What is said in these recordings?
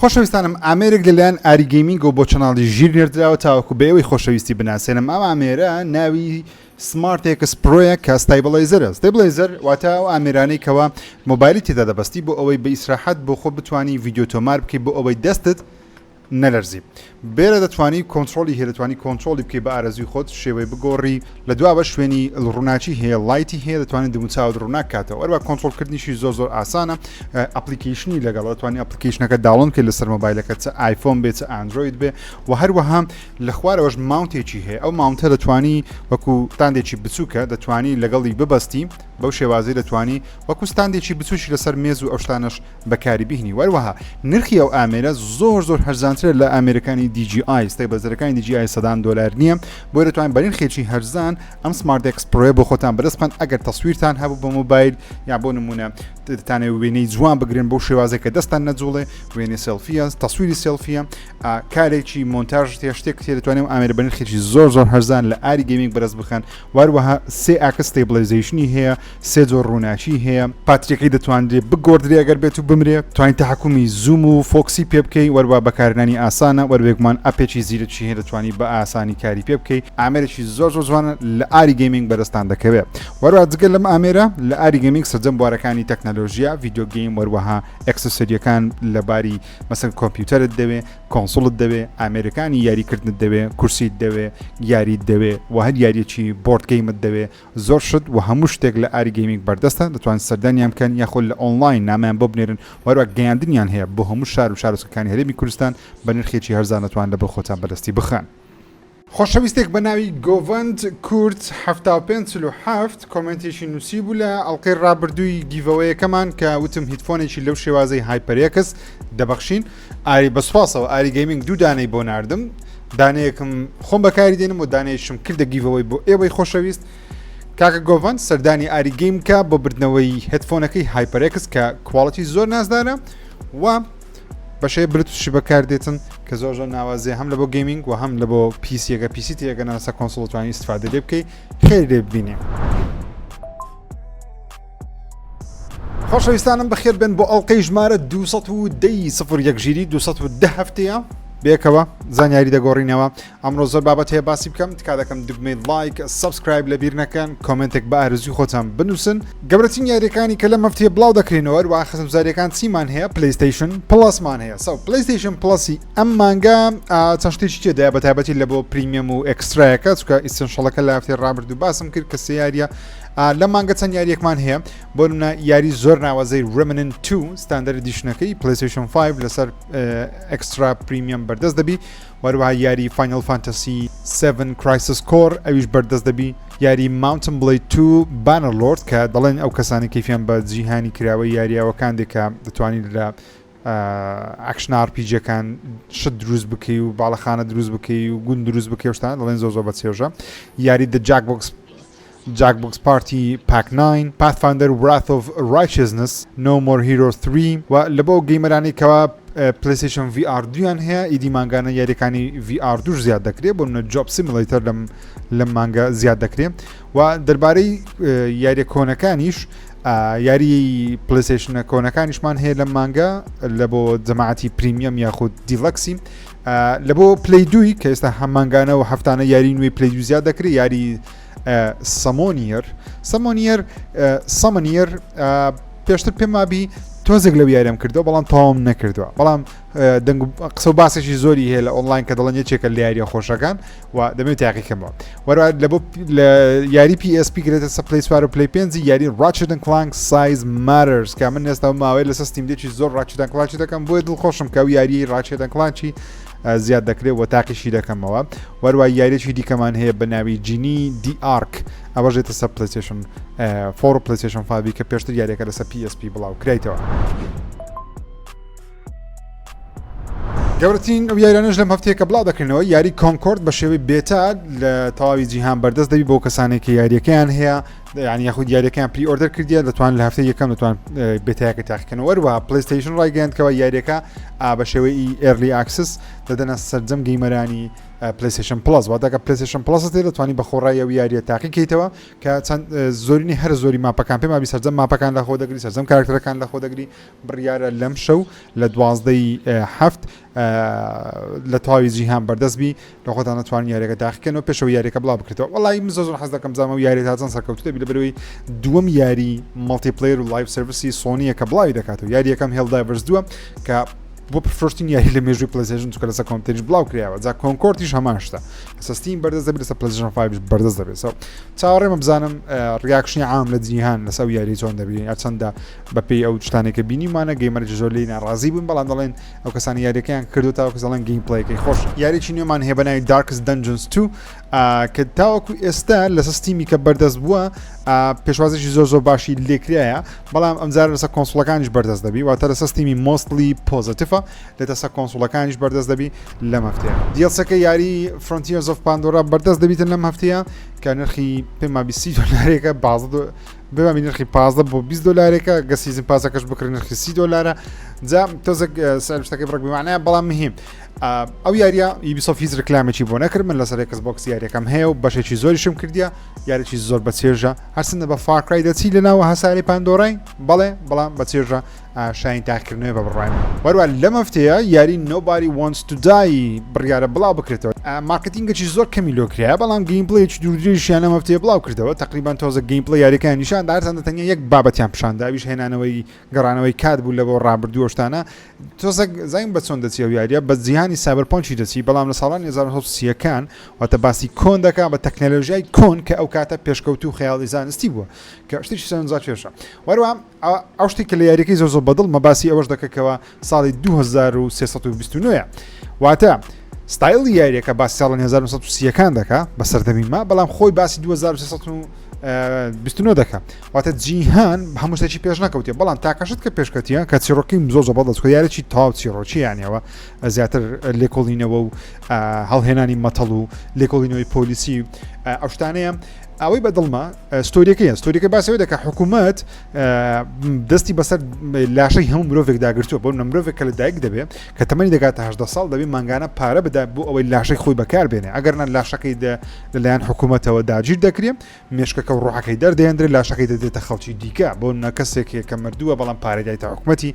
خۆشەویستانم ئامێرێک لەلایەن ئاری گەیمینگەوە بۆ channel ی ژیر نێردراوە تاوەکو بە ئێوەی خۆشەویستی بناسێنم ئەم ئامێرە ناوی Smart X Pro یە کە stabilizer ە stabilizer واتە ئەو ئامێرانەی کەوا مۆبایلی تێدا دەبەستی بۆ ئەوەی بە ئیسراحەت بۆ خۆ بتانی ڤیدیۆ تۆمار بکەی بۆ ئەوەی دەستت نەلەرزی. بێرە دەتوانی کۆنترۆڵی هەیە دەتوانی کۆنترۆڵی بکەی بە ئارەزوی خۆت شێوەی بگۆڕی لە دواوە شوێنی ڕووناکی هەیە light ی هەیە دەتوانێت دموچاوت ڕووناک کاتەوە ئەروا کۆنترۆڵکردنیشی زۆر زۆر ئاسانە application ی لەگەڵ دەتوانی application ەکە download بکەیت لەسەر مۆبایلەکە چ ئایفۆن بێ چ ئەندرۆید بێ و هەروەها لە خوارەوەش mount ێکی هەیە ئەو mount ە دەتوانی وەکو stand ێکی بچووکە دەتوانی لەگەڵی ببەستی بەو شێوازی دەتوانی وەکو stand ێکی بچووکی لەسەر مێز و ئەو شتانەش بەکاری بهینی وەروەها نرخی ئەو ئامێرە زۆر زۆر هەرزانترە لە ئامێرەکانی DJI stabilizer ەکانی DJI سەدان دۆلار نییە بۆیە دەتوانن بە نرخێکی هەرزان ئەم Smart X Pro ە بۆ خۆتان بەدەست بخەن ئەگەر تەسویرتان هەبوو بە مۆبایل یا بۆ نمونە دەتانەوێت وێنەی جوان بگرن بەو شێوازێک کە دەستان نەجوڵێ وێنەی سێلفیە تەسویری سێلفیە کارێکی مۆنتاژ تێ شتێک تێ دەتوانێت ئەم ئامێرە بە نرخێکی زۆر زۆر هەرزان لە ئاری گەیمینگ بەدەست بخەن واروەها سێ axis stabilization ی هەیە سێ جۆر ڕووناکی هەیە پاتریەکەی دەتوانرێت بگۆڕدرێ ئەگەر بێت و بمرێ توانین تەحەکومی zoom و focus ی پێ بکەی وەروا بەکارهێنانی ئاسانە وەر بێگومان ئەپێکی زیرەکی هەیە دەتوانی بە ئاسانی کاری پێ بکەی ئامێرێکی زۆر زۆر جوانە لە ئاری گەیمینگ بەدەستان دەکەوێت وەروا جگە لەم ئامێرە لە ئاری گەیمینگ سەرجەم بوارەکانی تەکنەلۆژیا video game وەروەها accessory ەکان لە باری مەسەن کۆمپیوتەرت دەوێ console ت دەوێ ئامێرەکانی یاریکردنت دەوێ کورسیت دەوێ یاریت دەوێ و هەر یاریەکی board game ت دەوێ زۆر شت و هەموو شتێک لە ئاری گەیمینگ بەردەستە دەتوان سەردانیان بکەن یاخود لە ئۆنڵاین نامەیان بۆ بنێرن و هەروەها گەیاندنیان هەیە بۆ هەموو شار و شارۆچکەکانی هەرێمی کوردستان بە نرخێکی هەرزان دەتوان لە بۆ خۆتان بەدەستی بخەن. خۆشەویستێک بە ناوی گۆڤەند کورد 75 47 comment ێکی نووسیبوو لە ئەڵقەی ڕابردووی giveaway ەکەمان کە وتم headphone ێکی لەو شێوازەی HyperX دەبەخشین ئاری بە سوپاسەوە ئاری گەیمینگ دوو دانەی بۆ ناردم دانەیەکم خۆم بەکاری دێنم و دانەیەکشم کردە giveaway بۆ ئێوەی خۆشەویست کاکە گۆڤەند سەردانی ئاری گەیم بکە بۆ بردنەوەی headphone ەکەی HyperX کە quality زۆر نازدارە و بەشەیە Bluetooth ی بەکاردێتن کە زۆر زۆر ناوازێ هەم لە بۆ gaming و هەم لە بۆ PC یەکە PC تێگە ناسە console توانی استفادە لێ بکەی خێر لێ ببینێ. خۆشەویستانم بەخێر بێن بۆ ئەڵلقەی ژمارە 210 سفر یەک ژیری 210 هەفتەیە بێکەوە زانیاری دەگۆڕینەوە ئەمڕۆ زۆر بابەت هەیە باسی بکەم تکا دەکەم دگمەی like subscribe لە بیر نەکەن comment ێک بە ئارزوی خۆتان بنووسن گەورەترین یاریەکانی کە لە مەفتیە بڵاو دەکرێنەوە و خزمزاریەکان چیمان هەیە PlayStation Plus مان هەیە so PlayStation Plus ی ئەم مانگە چەند شتێکی تێدایە بە تایبەتی لە بۆ premium و extra یەکە چونکە essential ەکە لە هەفتەی ڕابردوو باسم کرد کە سێ یاریە لەم مانگە چەند یاریەکمان هەیە بۆ نمونە یاری زۆر ناوازەی Remnant 2 standard edition ەکەی PlayStation 5 لەسەر extra premium بەردەست دەبی وەروەها یاری Final Fantasy 7 Crisis Core ئەویش بەردەست دەبی یاری Mount & Blade 2 Bannerlord کە دەڵێن ئەو کەسانی کەیفیان بە جیهانی کراوەی یاریاوەکان دێکە دەتوانین لە action RPG ەکان شت دروست بکەی و باڵەخانە دروست بکەی و گوند دروست بکەی و شتان دەڵێن زۆر زۆر بە چێژە یاری The Jackbox Jackbox Party Pack 9 Pathfinder Wrath of Righteousness No More Heroes 3 و لە بۆ gamer انی کەوا PlayStation VR دویان هەیە ئیدی مانگانە یاریەکانی VR دوش زیاد دەکرێت بۆ منە Job Simulator لەم لەم مانگە زیاد دەکرێت و دەربارەی یاریە کۆنەکانیش یاری PlayStation ە کۆنەکانیشمان هەیە لەم مانگە لە بۆ جەماعەتی premium یاخود deluxe ی لە بۆ پلی دوی کە ئێستا هەمانگانە و هەفتانە یاری نوێی پلی دوو زیاد دەکرێت یاری Summoner Summoner Summoner پێشتر پێم وابی تۆزێک لەو یاریم کردو بەڵام تەواوم نەکردووە بەڵام دەنگ قسە و باسێکی زۆری هەیە لە ئۆنلاین کە دەڵێن یەکێکە لە یاریە خۆشەکان و دەمێت تاقیکەمەوە وەرا لە بۆ لە یاری PSP گرێتە سە پلی سوار و پلی پێنجی یاری Ratchet and Clank Size Matters کە من ئێستا ماوەی لەسەر Steam Deck ی زۆر Ratchet and Clank ی دەکەم بۆیە دڵخۆشم کە ئەو یاریی Ratchet and Clank ی زیاد دەکرێت و تاقیشی دەکەمەوە وەروە یاریێکی دیکەمان هەیە بە ناوی Genie the Ark ئەوە ژێتە سە PlayStation 4 و PlayStation 5 کە پێشتر یاریەکە لەسەر PSP بڵاو کرایتەوە. گەورەترین ئەو یاریانەش لەم هەفتەیە کە بڵاو دەکرێنەوە یاری Concord بە شێوەی beta لە تەواوی جیهان بەردەست دەبی بۆ کەسانێک کە یاریەکەیان هەیە یعنی یاخود یاریەکەیان pre order کردیە دەتوان لە هەفتەی یەکەم دەتوان beta یەکە تاقیکەنەوە وەروە PlayStation ڕایگەیاندکەوە یاریەکە بە شێوەی early access دەدەنە سەرجەم gamer انی. PlayStation Plus واتە کە PlayStation Plus ت هەیە دەتوانی بە خۆڕایی ئەو یاریە تاقی کەیتەوە کە چەند زۆرینەی هەرە زۆری map ەکان پێم وابی سەرجەم map ەکان لەخۆ دەگری سەرجەم کارکتەرەکان لەخۆ دەگری بڕیارە لەم شەو لە دوازدەی هەفت لە تەواوی جیهان بەردەست بی لە خۆتان نەتوان یاریەکە تاقیکەنەوە پێشەوە یاریەکە بڵاو بکرێتەوە وەڵی من زۆر زۆر حەز دەکەم بزانم ئەو یاریە تا چەند سەرکەوتوو دەبی لەبەرەوەی دووەم یاری multiplayer و live service ی سۆنیە کە بڵاوی دەکاتەوە یاری یەکەم Helldivers دووە کە بۆ فرۆشتن یاری لە مێژووی PlayStation چونکە لەسەر کۆمپیوتەریش بڵاو کرایەوە جا Concord یش هەمان شتە لەسەر Steam بەردەست دەبێت لەسەر PlayStation 5 بەردەست دەبێت so چاوەڕێمە بزانم reaction ی عام لە جیهان لەسەر ئەو یاری چۆن دەبی هەرچەندە بەپێی ئەو شتانێک کە بینیمانە gamer ی زۆر لێی ناڕازی بوون بەڵام دەڵێن ئەو کەسانی یاریەکەیان کردو تاوەکو دەڵێن gameplay ەکەی خۆش یاریی نوێمان هەیە بە ناوی Darkest Dungeons 2 کە تاوەکو ئێستا لەسەر Steam ی کە بەردەست بووە پێشوازێکی زۆر زۆر باشی لێکرایە بەڵام ئەمجارە لەسەر console ەکانیش بەردەست دەبی واتە لەسەر Steam ی mostly positive ە لەسەر console ەکانیش بەردەست دەبی لەم هەفتەیە DLC ەکە یاری Frontiers of Pandora بەردەست دەبیتن لەم هەفتەیە کە نرخی پێما 20 دلارێکە 15 بێ نرخی 15 بۆ 20 دلارێکە گە season pass ەکەش بکڕی نرخی 30 دلارە جا تۆزێک سعر شتەکەی بڕک بمانایە بەڵام مهم ئەو یاریە Ubisoft هیچ ڕکلامێکی بۆ نەکرد من لەسەر Xbox یاریەکەم هەیە و بەشێکی زۆریشم کردیە یاریی زۆر بە چێژە هەرچەندە بە Far Cry دەچی لە ناوە هەساری پاندۆرای بەڵێ بەڵام بە چێژە شاین تاقیکردنەوەی بە بڕوای من وەروە لەم هەفتەیە یاری Nobody Wants to Die بڕیارە بڵاو بکرێتەوە marketing ێکی زۆر کەمی لۆکرایە بەڵام gameplay ێکی دوورودرێژیان لەم هەفتەیە بڵاو کردەوە تقریبان تۆزە gameplay یاریەکان نیشان دا هەرچەندە تەنیا یەک بابەتیان پیشاندا ئەویش هێنانەوەی گەڕانەوەی کات بوو لە بۆ ڕابردوو ئەو شتانە تۆزێک زانیم بە چۆن دەچی ئەو یاریە بە جیهانی cyberpunk ی دەچی بەڵام لە ساڵانی 1930ەکان واتە باسی کۆن دەکا بە تەکنەلۆژیای کۆن کە ئەو کاتە پێشکەوتوو خەیاڵی زانستی بووە کە شتێکی سەرنجڕاکێشە وەروە ئەو شتێک کە لە یاریەکەی زۆر زۆر بەدڵمە باسی ئەوەش دەکەکەوە ساڵی 2329 واتە ستایلی یاریەکە باسی ساڵی 1930ەکان دەکا بە سەردەمی ما بەڵام خۆی باسی 2329 دەکا واتە جیهان هەموو شتێکی پێش نەکەوتێ بەڵام تاکەشت کە پێشکەتیە کە چیرۆکی زۆر زۆر بەدڵ چونکە یاریی تەواو چیرۆکی یانەوە زیاتر لێکۆڵینەوە و هەڵهێنانی مەتەڵ و لێکۆڵینەوەی پۆلیسی ئەو شتانەیە ئەوەی بەدڵمە story ەکەیە story ەکە باسەوە دەکە حکوومەت دەستی بەسەر لاشەی هەموو مرۆڤێک داگرتووە بۆ مرۆڤێک کە لە دایک دەبێت کە تەمەنی دەگاتە هەدە ساڵ دەبێت مانگانە پارە بدات بۆ ئەوەی لاشەی خۆی بەکاربێنێ ئەگەر نا لاشەکەی لەلایەن حکوومەتەوە داگیر دەکرێت مێشکەکە و ڕۆحەکەی دەردێنرێت لاشەکەی دەدرێتە خەڵکی دیکە بۆ نە کەسێک کە مردووە بەڵام پارێدایتە حکوومەتی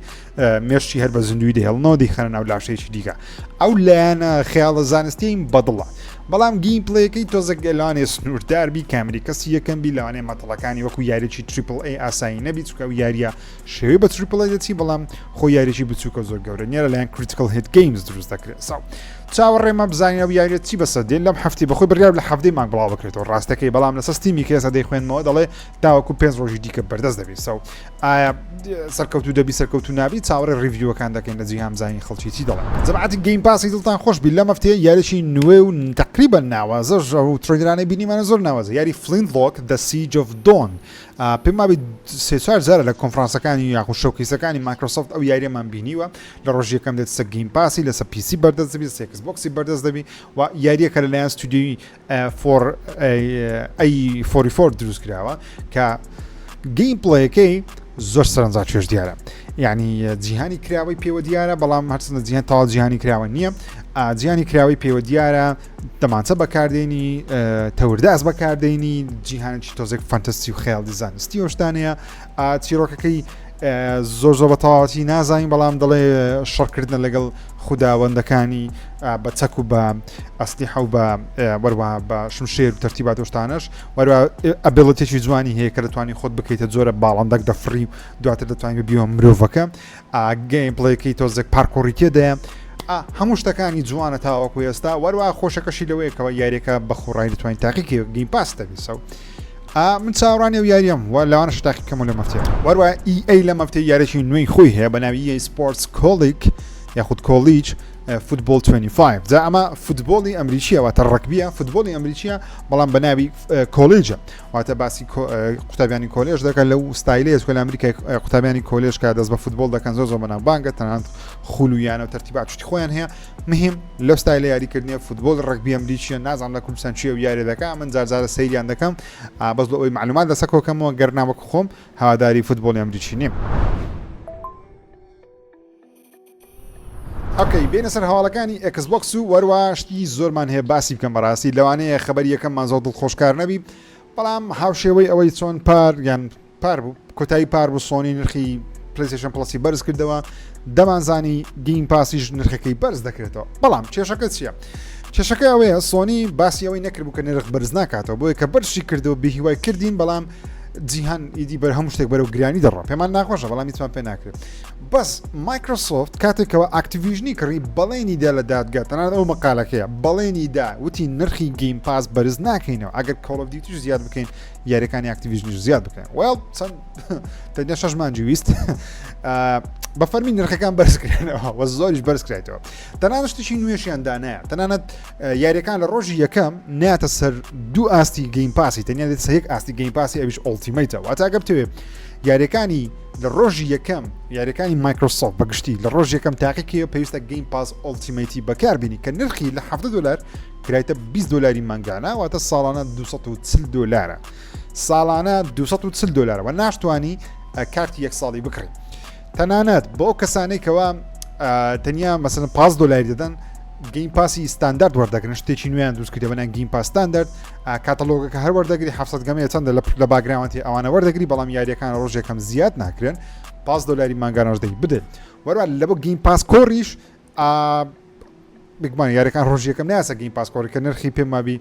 مێشکی هەر بە زیندوی دەهێڵنەوە دیخەنە ناو لاشەیەکی دیکە ئەو لایەنە خەیاڵە زانستیم بەدڵە بەڵام gameplay ەکەی تۆزێک لەوانێ سنووردار بی کامری کەسی یەکەم بی لەوانێ مەتەڵەکانی وەکو یاریی triple A ئاسایی نەبی چونکە ئەو یاریە شێوەی بە triple A دەچی بەڵام خۆ یاریی بچووکە زۆر گەورە نییە لەلایەن Critical Hit Games دروست دەکرێت so چاوەڕێمە بزانین ئەو یاریە چی بەسەر دێن لەم هەفتی بەخۆی بڕیار لە هەفتەی مانگ بڵاو بکرێتەوە ڕاستەکەی بەڵام لەسەر Steam ی کە ئێستا دەیخوێنمەوە دەڵێ تاوەکو پێنج ڕۆژی دیکە بەردەست دەبێت so ئایا سەرکەوتو دەبی سەرکەوتو نابی چاوەڕێ review ەکان دەکەین لە جیهان بزانین خەڵکی چی دەڵێن جەماعەتی Game Pass ی دڵتان خۆش بی لەم هەفتەیە یاریی نوێ و تقریبا ناوازە و trailer انەی بینیمانە زۆر ناوازە یاری Flintlock The Siege of Dawn پێم وابێ سێ چوار جارە لە کۆنفرانسەکانی یاخود showcase ەکانی Microsoft ئەو یاریەمان بینیوە لە ڕۆژی یەکەم دێت سە Game Pass ی لەسە PC بەردەست دەبی لەسە Xbox ی بەردەست دەبی و یاریەکە لەلایەن ستودیۆی فۆر ئەی فۆری فۆر دروست کراوە کە gameplay ەکەی زۆر سەرنجڕاکێش دیارە یعنی جیهانی کراوەی پێوە دیارە بەڵام هەرچەندە جیهان تەواو جیهانی کراوە نییە جیهانی کراوەی پێوە دیارە دەمانچە بەکاردێنی تەورداز بەکاردێنی جیهانێکی تۆزێک fantasy و خەیاڵی زانستی ئەو شتانەیە چیرۆکەکەی زۆر زۆر بە تەواوەتی نازانین بەڵام دەڵێ شەڕکردنە لەگەڵ خوداوەندەکانی بە چەک و بە ئەسلیحە و بە وەروە بە شمشێر و تەرتیبات و شتانەش وەروە ability ێکی جوانی هەیە کە دەتوانانی خۆت بکەیتە جۆرە باڵندەک دەفڕی و دواتر دەتوانین ببیەوە مرۆڤەکە gameplay ەکەی تۆزێک parkour ی تێدایە هەموو شتەکانی جوانە تاوەکو ئێستا وەروە خۆشەکەشی لەوەیەکەوە یاریەکە بە خۆڕایی دەتوانین تاقیکەوە Game Pass دەبی so من چاوەڕانی ئەو یاریەم و لەوانەشە تاقیکەمەوە لەم هەفتەیە. وەروە EA لەم هەفتەیە یاریی نوێی خۆی هەیە بە ناوی EA Sports کۆلیک یاخود College Football 25 جا ئەمە فوتبۆڵی ئەمریکیە واتە ڕەگبیە فوتبۆڵی ئەمریکیە بەڵام بە ناوی کۆلیجە واتە باسی قوتابیانی کۆلێژ دەکات لەو ستایلەیە چونکە لە ئەمریکای قوتابیانی کۆلێژ کە دەست بە فوتبۆڵ دەکەن زۆر زۆر بەناوبانگە تەنانەت خول و یانە و تەرتیبات شتی خۆیان هەیە مهم لەو ستایلە یاریکردنیە فوتبۆڵ ڕەگبی ئەمریکیە نازانم لە کوردستان چیە و یاری دەکا من جار جارە سەیریان دەکەم بەس لۆ ئەوەی معلومات لەسەر کۆکەمەوە گەر نا وەک خۆم هەواداری فوتبۆڵی ئەمریکی نیم. Okay بێینە سەر هەواڵەکانی Xbox و وەروا شتی زۆرمان هەیە باسی بکەم بەڕاستی لەوانەیە خەبەری یەکەممان زۆر دڵخۆشکار نەبی بەڵام هاوشێوەی ئەوەی چۆن پار یان پار بوو کۆتایی پار بوو سۆنی نرخی PlayStation Plus ی بەرز کردەوە دەمانزانی Game Pass یش نرخەکەی بەرز دەکرێتەوە بەڵام کێشەکە چییە؟ کێشەکە ئەوەیە سۆنی باسی ئەوەی نەکردبوو کە نرخ بەرز ناکاتەوە بۆیە کە بەرزی کردەوە بێهیوای کردین بەڵام جیهان ئیدی بەر هەموو شتێک بەرەو گرانی دەڕۆ پێمان ناخۆشە بەڵام هیچمان پێ ناکرێت بەس Microsoft کاتێکەوە Activision ی کڕی بەڵێنی دا لە دادگا تەنانەت ئەو مەقالەکەیە بەڵێنی دا وتی نرخی Game Pass بەرز ناکەینەوە ئەگەر Call of Duty ش زیاد بکەین یاریەکانی Activision یش زیاد بکەین well چەند تەنیا شەش مانگی ویست بە فەرمی نرخەکان بەرزکرێنەوە وە زۆریش بەرزکرایتەوە تەنانەت شتێکی نوێشیان دانایە تەنانەت یاریەکان لە ڕۆژی یەکەم ناتە سەر دوو ئاستی Game Pass ی تەنیا دێتە یەک ئاستی Game Pass ی ئەویش Ultimate ە واتە ئەگەر بتەوێت یاریەکانی لە ڕۆژی یەکەم یاریەکانی Microsoft بەگشتی لە ڕۆژ یەکەم تاقیکەوە پێویستە Game Pass Ultimate ی بەکاربیینی کە نرخی لە 7 دلار کرایتە 20 دلاری مانگانە واتە ساڵانە 240 دلارە ساڵانە 240 دلار و ناشتوانی کارتی یەک ساڵی بکڕی تەنانەت بۆ ئەو کەسانەی کەوا تەنیا مەسەن پاس دۆلاری دەدەن Game Pass ی Standard وەردەگرن شتێکی نوێیان دروست کردە بەنان Game Pass Standard کاتەلۆگەکە هەر وەردەگری 700 گەمەیە چەندە لە background ی ئەوانە وەردەگری بەڵام یاریەکان ڕۆژێکم زیاد ناکرێن پاس دۆلاری مانگانەش دەی بدەیت وەروە لە بۆ Game Pass Core یش بگومان یاریەکان ڕۆژی یەکەم ناسە Game Pass Core ی کە نرخی پێم وابی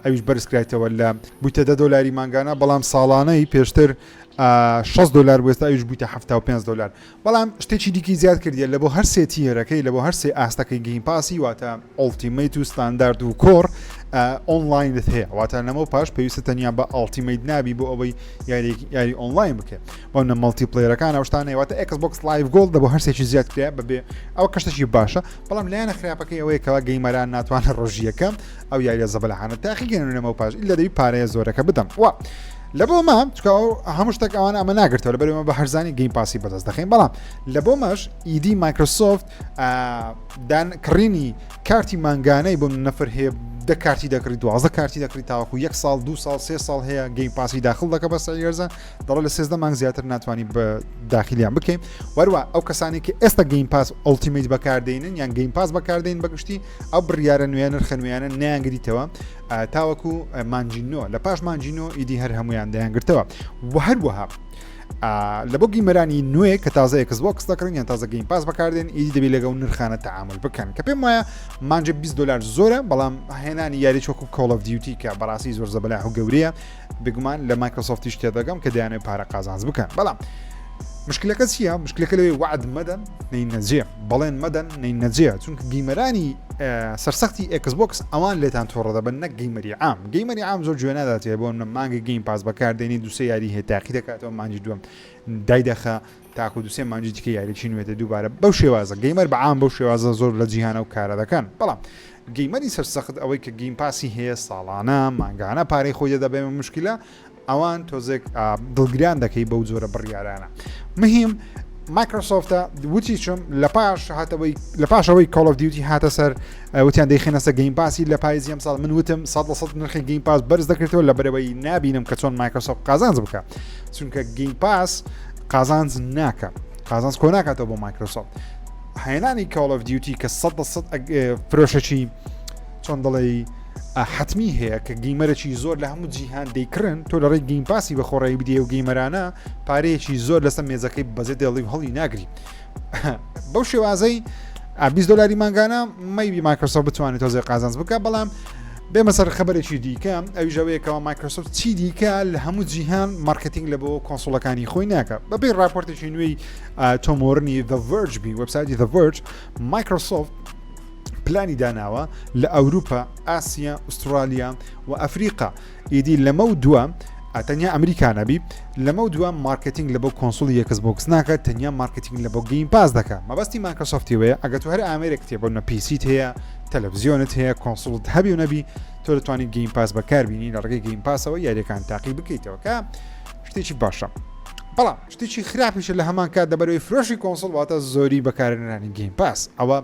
ئەویش بەرز کرایتەوە لە بوویتە دە دۆلاری مانگانە بەڵام ساڵانەی پێشتر 6 دلار بۆ ئێستا ئەویش بوویتە 75 دلار بەڵام شتێکی دیکی زیاد کردیە لە بۆ هەر سێ tier ەکەی لە بۆ هەر سێ ئاستەکەی Game Pass ی واتە Ultimate و Standard و Core online ت هەیە واتە لەمە پاش پێویستە تەنیا بە Ultimate نابی بۆ ئەوەی یاری یاری ئۆنلاین بکەێت بۆ نە multiplayer ەکان ئەو شتانەی واتە Xbox Live Gold بۆ هەرسێکی زیاد کرا بەبێ ئەوە کەشتێکی باشە بەڵام لایەنە خراپەکەی ئەوەیە کەوا gamer ان ناتوانن ڕۆژی یەکەم ئەو یاریە زەبەلاحانە تاقیگەنەوە پاش لە دەوی پارەیە زۆرەکە بدەم وا لە بۆ مە چکە هەموو شتێک ئەوان ئەمە ناگرتەوە لە بەرەوە بە هەرزانی Game Pass ی بەدەست دەخەین بەڵام لە بۆ مەش ئیدی Microsoft دان کڕینی کارتی مانگانەی بۆ نەفر هەیە دە کارتی دەکڕی دوازدە کارتی دەکڕی تاوەکو یەک ساڵ دو ساڵ سێ ساڵ هەیە Game Pass ی داخل دەکە بە سەرزە دەڵێ لە 13 مانگ زیاتر ناتوانانی بە داخلیان بکەین وەروە ئەو کەسانی کە ئێستا Game Pass Ultimate بەکاردێنن یان Game Pass بەکاردێن بەگشتی ئەو بڕیارە نوێ نرخە نوێیانە نیانگریتەوە تاوەکو مانجینۆ لە پاش مانجینۆ ئیدی هەر هەمویان دەیانگرتەوە و هەروەها لە بۆ gamer انی نوێ کە تازە Xbox دەکڕن یان تازە Game Pass بەکاردێن ئیدی دەبی لەگەڵ نرخانە تعامل بکەن کە پێم وایە مانجە 20 دلار زۆرە بەڵام هێنانی یاری وەکو Call of Duty کە بەڕاستی زۆر زەبەلاح و گەورەیە بێگومان لە Microsoft یش تێدەگەم کە دەیانەوێت پارە قازانج بکەن بەڵام مشکلەکە چییە مشکلەکە لەوێ وعد مەدەن نەینەجێ بەڵێن مەدەن نەینەجێ چونکە gamer انی سەرسەختی Xbox ئەوان لێتان تۆڕە دەبن نەک gamer ی عام gamer ی عام زۆر گوێ ناداتێ بۆ منە مانگی Game Pass بەکاردێنی دوسێ یاری هەیە تاقی دەکاتەوە مانگی دووەم دایدەخە تاکو دوسێ مانگی دیکە یاریی نوێتە دووبارە بەو شێوازە gamer بە عام بەو شێوازە زۆر لە جیهانە و کارە دەکەن بەڵام gamer ی سەرسەخت ئەوەی کە Game Pass ی هەیە ساڵانە مانگانە پارەی خۆی دەدا بێمە مشکلە ئەوان تۆزێک دڵگران دەکەی بەو جۆرە بڕیارانە مهم Microsoft ە وتی چم لە پاش هاتەوەی لە پاشەوەی Call of Duty هاتە سەر وتیان دەیخێنە سەر Game Pass ی لە پایزی ئەم ساڵ من وتم سەد لە سەد نرخی Game Pass بەرز دەکرێتەوە لە بەرەوەی نابینم کە چۆن Microsoft قازانج بکە چونکە Game Pass قازانج ناکە قازانج کۆ ناکاتەوە بۆ Microsoft هێنانی Call of Duty کە سەد لە سەد فرۆشەکی چۆن دەڵێی حتمی هەیە کە gamer ێکی زۆر لە هەموو جیهان دەیکڕن تۆ لە ڕێی Game Pass ی بە خۆڕایی بدەی و gamer انە پارەیەکی زۆر لەسەر مێزەکەی بەزێ دێڵی و هەڵی ناگری بەو شێوازەی 20 دلاری مانگانە maybe Microsoft بتوانێت تۆزێ قازانج بکە بەڵام بێمە سەر خبرێکی دیکە ئەویش ئەوەیە کەەوە Microsoft چی دیکە لە هەموو جیهان مارکتینگ لە بۆ console ەکانی خۆی ناکە بەپێی راپۆرتێکی نوێی تۆم وارنی The Verge بی وبسایتی The Verge Microsoft پلانی داناوە لە ئەوروپا ئاسیا ئوسترالیا و ئەفریقا ئیدی لەمە و دووە تەنیا ئەمریکا نەبی لەمە دووە مارکتینگ لە بۆ console ی Xbox ناکات تەنیا مارکتینگ لە بۆ Game Pass دەکە مەبەستی Microsoft ی وەیە ئەگەر تو هەر ئامێرێک تێ بۆ نە PC ت هەیە تەلەڤزیۆنت هەیە console ت هەبی و نەبی تۆ دەتوانانی Game Pass بەکاربیینی لە ڕێگەی Game Pass ەوە یاریەکان تاقی بکەیتەوە کە شتێکی باشە بەڵام شتێکی خراپیشە لە هەمان کات دەبەرەوەی فرۆشی console واتە زۆری بەکارهێنانی Game Pass ئەوە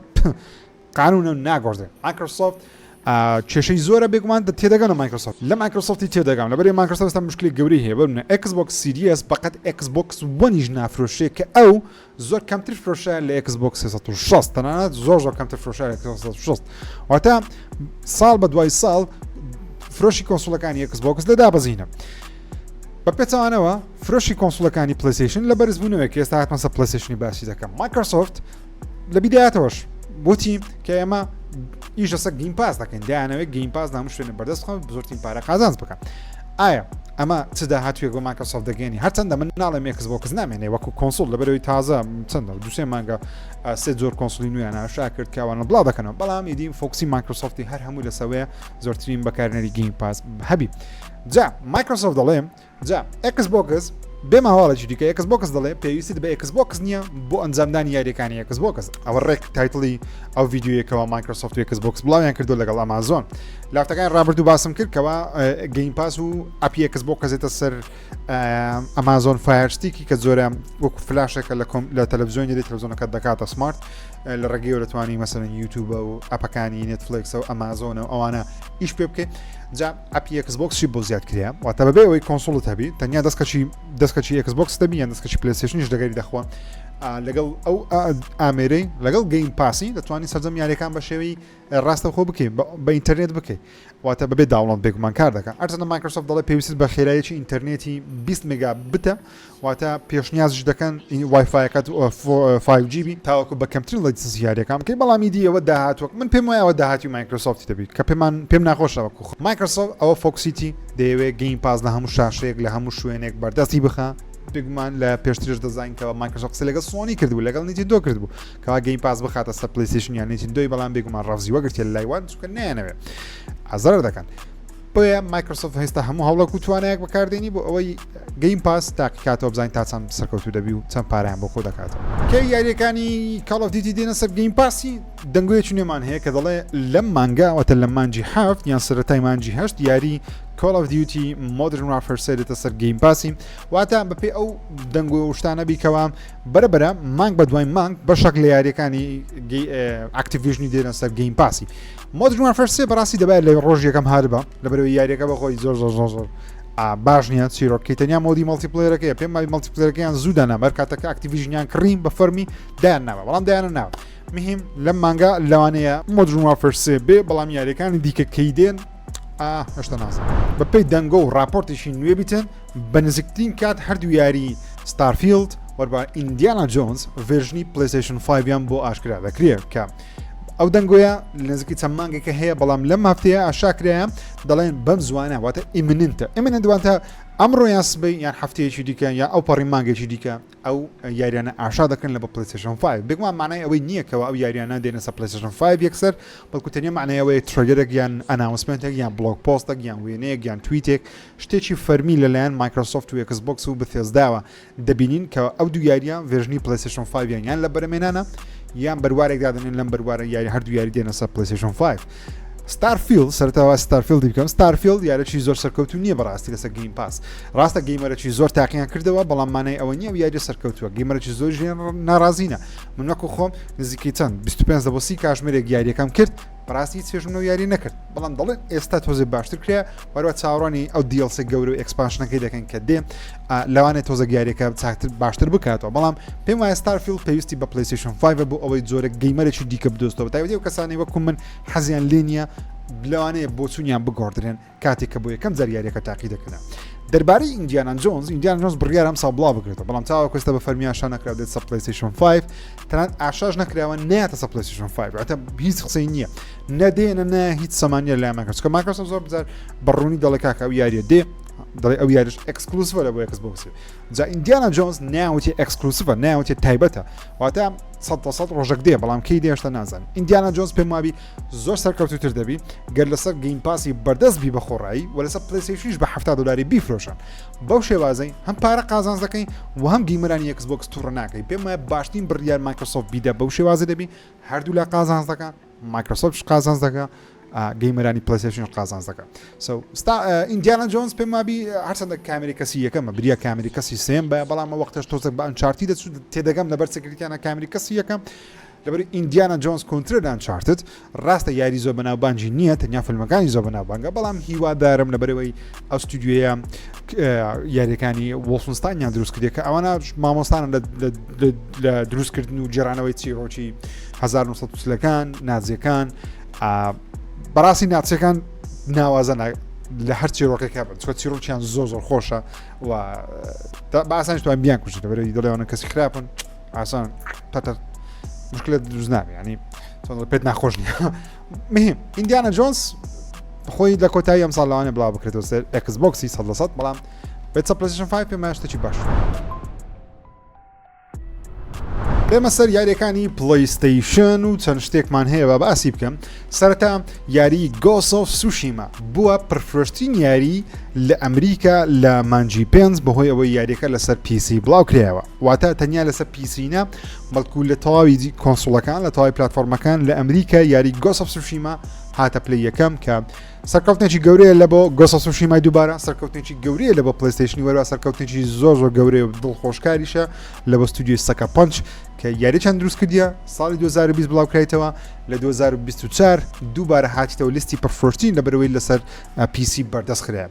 قانونە و ناگۆڕدرێت Microsoft. کێشەی زۆرە بێگومان تێدەگەن لە مایکرۆسۆفت لە مایکرۆسۆفتی تێدەگەم لەبەری مایکرۆسۆفت ئێستا مشکلی گەورەی هەیە بەرنە ئێکس بۆکس سیریەس بەقەت ئێکس بۆکس وەنیش نافرۆشێ کە ئەو زۆر کەمتر فرۆشە لە ئێکس بۆکس 360 تەنانەت زۆر زۆر کەمتر فرۆشە لە 360 واتە ساڵ بە دوای ساڵ فرۆشی console ەکانی ئێکس بۆکس لە دابەزینە بە پێچەوانەوە فرۆشی console ەکانی پلەیستەیشن لە بەرزبوونەوەی کە ئێستا هاتمە سەر پلەیستەیشنی باسی دەکەم مایکرۆسۆفت لە بیدایەتەوەش بۆچی کە ئێمە ئیش لەسەر Game Pass دەکەین دەیانەوێت Game Pass لە هەموو شوێنە بەردەست بخەن زۆرترین پارە قازانج بکەن ئایا ئەمە چ داهاتوێک بۆ مایکرۆسۆفت دەگەێنی هەرچەندە من ناڵێم ئێکس بۆکس نامێنێ وەکو console لەبەرەوەی تازە چەندە دوسێ مانگە سێ جۆر console ی نوێیان ئاشا کرد کەوانە بڵاو دەکەنەوە بەڵام ئیدی focus ی مایکرۆسۆفتی هەر هەموو لەسەوەیە زۆرترین بەکارنەری Game Pass هەبی جا مایکرۆسۆفت دەڵێ جا ئێکس بۆکس بێمە هەواڵێکی دیکە ئێکس بۆکس دەڵێ پێویستیت بە ئێکس بۆکس نییە بۆ ئەنجامدانی یاریەکانی ئێکس بۆکس ئەوە ڕێک title ی ئەو ڤیدیۆیەکەوە مایکرۆسۆفت و ئێکس بۆکس بڵاویان کردو لەگەڵ ئەمازۆن لافتەکان ڕابردوو باسم کرد کەوا Game Pass و app ی ئێکس بۆکس دێتە سەر ئەمازۆن Fire Stick ی کە زۆرە وەکو فلاشێکە لە کۆم لە تەلەڤزیۆنی دێت تەلەڤزیۆنەکە دەکاتە smart لە ڕێگەیەوە دەتوانی مەسەلەن یوتیوبە و ئەپەکانی نێتفلێکسە و ئەمازۆنە و ئەوانە ئیش پێ بکەیت جا app ی ئێکس بۆکسی بۆ زیاد کرێ واتە بەبێ ئەوەی console ت هەبی تەنیا دەستکەچی دەستکەچی ئێکس بۆکس دەبی یان دەستکەچی پلەیستەیشنیش دەگەری دەخوا لەگەڵ ئەو ئامێرەی لەگەڵ Game Pass ی دەتوانانی سەرجەم یاریەکان بە شێوەی ڕاستەوخۆ بکەیت بە ئینتەرنێت بکەیت واتە بەبێ download بێگومان کار دەکات ئەرچەندە مایکرۆسۆفت دەڵێ پێویست بە خێرایەکی ئینتەرنێتی 20 مێگا بتە واتە پێشنیازیش دەکەن وایفایەکەت 5G بی تاوەکو بە کەمترین latency یاریەکان بکەی بەڵام ئیدی ئەوە داهاتووە من پێم وایە ئەوە داهاتووی مایکرۆسۆفتی دەبیت کە پێمان پێم ناخۆشە وەکو مایکرۆسۆفت ئەوە focus یتی دەیەوێت Game Pass لە هەموو شاشەیەک لە هەموو شوێنێک بەردەستی بخە بێگومان لە پێشترش دەزانین کەەوە مایکرۆسۆفت قسە لەگەڵ سۆنی کردبوو لەگەڵ نیتیندۆ کردبوو کەوا Game Pass بخاتە سەر پلیستیشن یان نیتیندۆی بەڵام بێگومان ڕەفزی وەگرتێ لە لای وان چونکە نایانەوێت ئازار دەکەن بۆیە مایکرۆسۆفت هێستا هەموو هەوڵێک و توانایەک بەکاردێنی بۆ ئەوەی Game Pass تاقیکاتەوە بزانین تا چەند سەرکەوتوو دەبی و چەند پارەیان بۆ کۆ دەکاتەوە. کەی یاریەکانی Call of Duty دێنە سەر Game Pass ی؟ دەنگۆیەکی نوێمان هەیە کە دەڵێ لەم مانگە واتە لە مانگی حەفت یان سەرەتای مانگی هەشت یاری Call of Duty Modern Warfare سێ دێتە سەر Game Pass ی واتە بەپێی ئەو دەنگۆ و شتانە بیکەوە بەرە بەرە مانگ بە دوای مانگ بەشێک لە یاریەکانی ئەکتیڤیژنی دێنە سەر Game Pass ی Modern Warfare سێ بەڕاستی دەبایە لە ڕۆژ یەکەم هەربە لەبەرەوەی یاریەکە بەخۆی زۆر زۆر زۆر زۆر باش نییە چیرۆکی تەنیا mode ی multiplayer ەکەی پێم ماوی multiplayer ەکەیان زوو دانا بەر کاتەکە ئەکتیڤیژنیان کڕیم بە فەرمی دایان ناوە بەڵام دایانە ناوە مهم لەم مانگا لەوانەیە Modern Warfare سێ بێ بەڵام یاریەکانی دیکە کەی دێن هێشتا نازانم بەپێی دەنگۆ و راپۆرتێکی نوێ بیتن بە نزیکترین کات هەردوو یاری ستارفیلد وەربا ئیندیانا جۆنز version ی پلیستیشن 5 یان بۆ ئاشکرا دەکرێت کە ئەو دەنگۆیە لە نزیکی چەند مانگێکە هەیە بەڵام لەم هەفتەیە ئاشاکرایە دەڵێن بەم زوانە واتە imminent ە imminent واتە ئەمڕۆ یان سبەی یان هەفتەیەکی دیکە یا ئەو پەڕی مانگێکی دیکە ئەو یاریانە ئاشا دەکەن لە بە پلیستیشن 5 بێگومان معنای ئەوەی نییە کەەوە ئەو یاریانە دێنە سە پلیستیشن 5 یەکسەر بەڵکو تەنیا معنای ئەوەیە trailer ێک یان announcement ێک یان blog post ێک یان وێنەیەک یان تویتێک شتێکی فەرمی لەلایەن مایکرۆسۆفت و ئێکس بۆکس و بثێزداوە دەبینین کە ئەو دوو یاریە version ی پلەیستەیشن 5 یان یان لە بەرەمێنانە یان بەروارێک دادەنێن لەم بەروارە یاری هەردوو یاری دێنە سەر پلەیستەیشن 5 ستارفیلد سەرتاوا ستارفیلدی بکەم ستارفیلد یارێکی زۆر سەرکەوتو نییە بەڕاستی لەسەر Game Pass ڕاستە gamer ەکی زۆر تاقییان کردەوە بەڵام مانای ئەوە نییە و یاری سەرکەوتووە gamer ەکی زۆر ژێن ناڕازینە من وەکو خۆم نزیکەی چەند 25 بۆ 30 کاژمێرێک یاریەکەم کرد بەڕاستی هیچ چێژم لەو یاریە نەکرد بەڵام دەڵێن ئێستا تۆزێ باشتر کرا وەروە چاوەڕوانی ئەو DLC گەورە و expansion ەکەی دەکەن کە دێ لەوانێ تۆزە یاریەکە چاکتر باشتر بکاتەوە بەڵام پێم وایە ستارفیلد پێویستی بە پلیستیشن 5 بۆ ئەوەی جۆرە gamer ێکی دیکە بدۆستەوە تایبەتی ئەو کەسانەی وەکو من حەزیان لێ نییە لەوانەیە بۆچوونیان بگۆڕدرێن کاتێک کە بۆ یەکەم جار یاریەکە تاقی دەکەنە. دەربارەی ئیندیانا جۆنز ئیندیانا جۆنز بڕیار ئەم ساڵ بڵاو بکرێتەوە بەڵام تاوەکو ئێستا بە فەرمی ئاشا نەکراوە دێت سەر پلەیستەیشن 5 تەنانەت ئاشاش نەکراوە نایەتە سەر پلەیستەیشن 5 واتە هیچ قسەی نییە نەدێنە نە هیچ سەمانیە لای مایکرۆسۆفت کە مایکرۆسۆفت زۆر بجار بە ڕوونی دەڵێ کاکە ئەو یاریە دێ دەڵێ ئەو یاریش exclusive ە لە بۆ ئێکس بۆکس جا ئیندیانا جۆنز ناوتی exclusive ە ناوتی تایبەتە واتە 100 ڕۆژێک دێ بەڵام کەی دێ هێشتا نازانم ئیندیانا جۆنز پێم وابی زۆر سەرکەوتوتر دەبی گەر لەسەر Game Pass ی بەردەست بی بە خۆڕایی و لەسەر پلەیستەیشنیش بە 70 دلاری بیفرۆشن بەو شێوازەی هەم پارە قازانج دەکەی و هەم gamer انی ئێکس بۆکس توڕە ناکەی پێم وایە باشترین بڕیار مایکرۆسۆفت بیدە بەو شێوازە دەبی هەردوو لا قازانج دەکا مایکرۆسۆفتش قازانج دەکا gamer انی پلەیستەیشن قازانج دەکا سو ستا ئیندیانا جۆنز پێم وابی هەرچەندە کامێری کەسی یەکەمە بریا کامێری کەسی سێم بە بەڵام وەختەش تۆزێک بە ئەنچارتی دەچوو تێدەگەم لەبەر security یانە کامێری کەسی یەکەم. لەبەر ئیندیانا جۆنس کۆنترە لە ئەنچارتد ڕاستە یاری زۆر بەناوبانگی نییە تەنیا فیلمەکانی زۆر بەناوبانگە بەڵام هیوادارم لەبەرەوەی ئەو ستودیۆیە یاریەکانی وۆڵفنستاینیان دروست کردێت کە ئەوانە مامۆستانن لە دروستکردن و گێرانەوەی چیرۆکی 1940ەکان نازیەکان بەڕاستی ناچەکان ناوازە لە هەر چیرۆکێک هەبن چکە چیرۆکیان زۆر زۆر خۆشە و بە ئاسانیش توان بیان کوژن لەبەرەوەی دەڵێوانە کەسی خراپن ئاسان تەتە مشکلە دروست نابێ ینی چۆن پێت ناخۆش نییە مهم ئیندیانا جۆنس خۆی لە کۆتایی ئەم ساڵ لەوانێ بڵاو بکرێتەوە سەر ئێکس بۆکسی 100 لە 100 بەڵام بێتە پلەیستەیشن 5 پێم وایە شتێکی باش بێمە سەر یاریەکانی پلەیستەیشن و چەند شتێکمان هەیە با باسی بکەم سەرەتا یاری گۆس ئۆف سوشیما بووە پرفرۆشترین یاری لە ئەمریکا لە مانجی پێنج بەهۆی ئەوەی یاریەکە لەسەر PC بڵاو کرایەوە واتە تەنیا لەسەر PC نا بەڵکو لە تەواوی console ەکان لە تەواوی پلتفۆرمەکان لە ئەمریکا یاری گۆس ئۆف سوشیما هاتە پلی یەکەم کە سەرکەوتنێکی گەورەیە لە بۆ گۆس ئۆف سوشیمای دووبارە سەرکەوتنێکی گەورەیە لە بۆ پلیستیشنی وەروە سەرکەوتنێکی زۆر زۆر گەورەیە و دڵخۆشکاریشە لە بۆ ستودیۆی سەکە پەنچ کە یاری چەند دروست کردیە ساڵی 2020 بڵاو کرایتەوە لە 2024 دووبارە هاتیتەوە لیستی پڕفرۆشترین لە بەرەوەی لەسەر PC بەردەست خرایە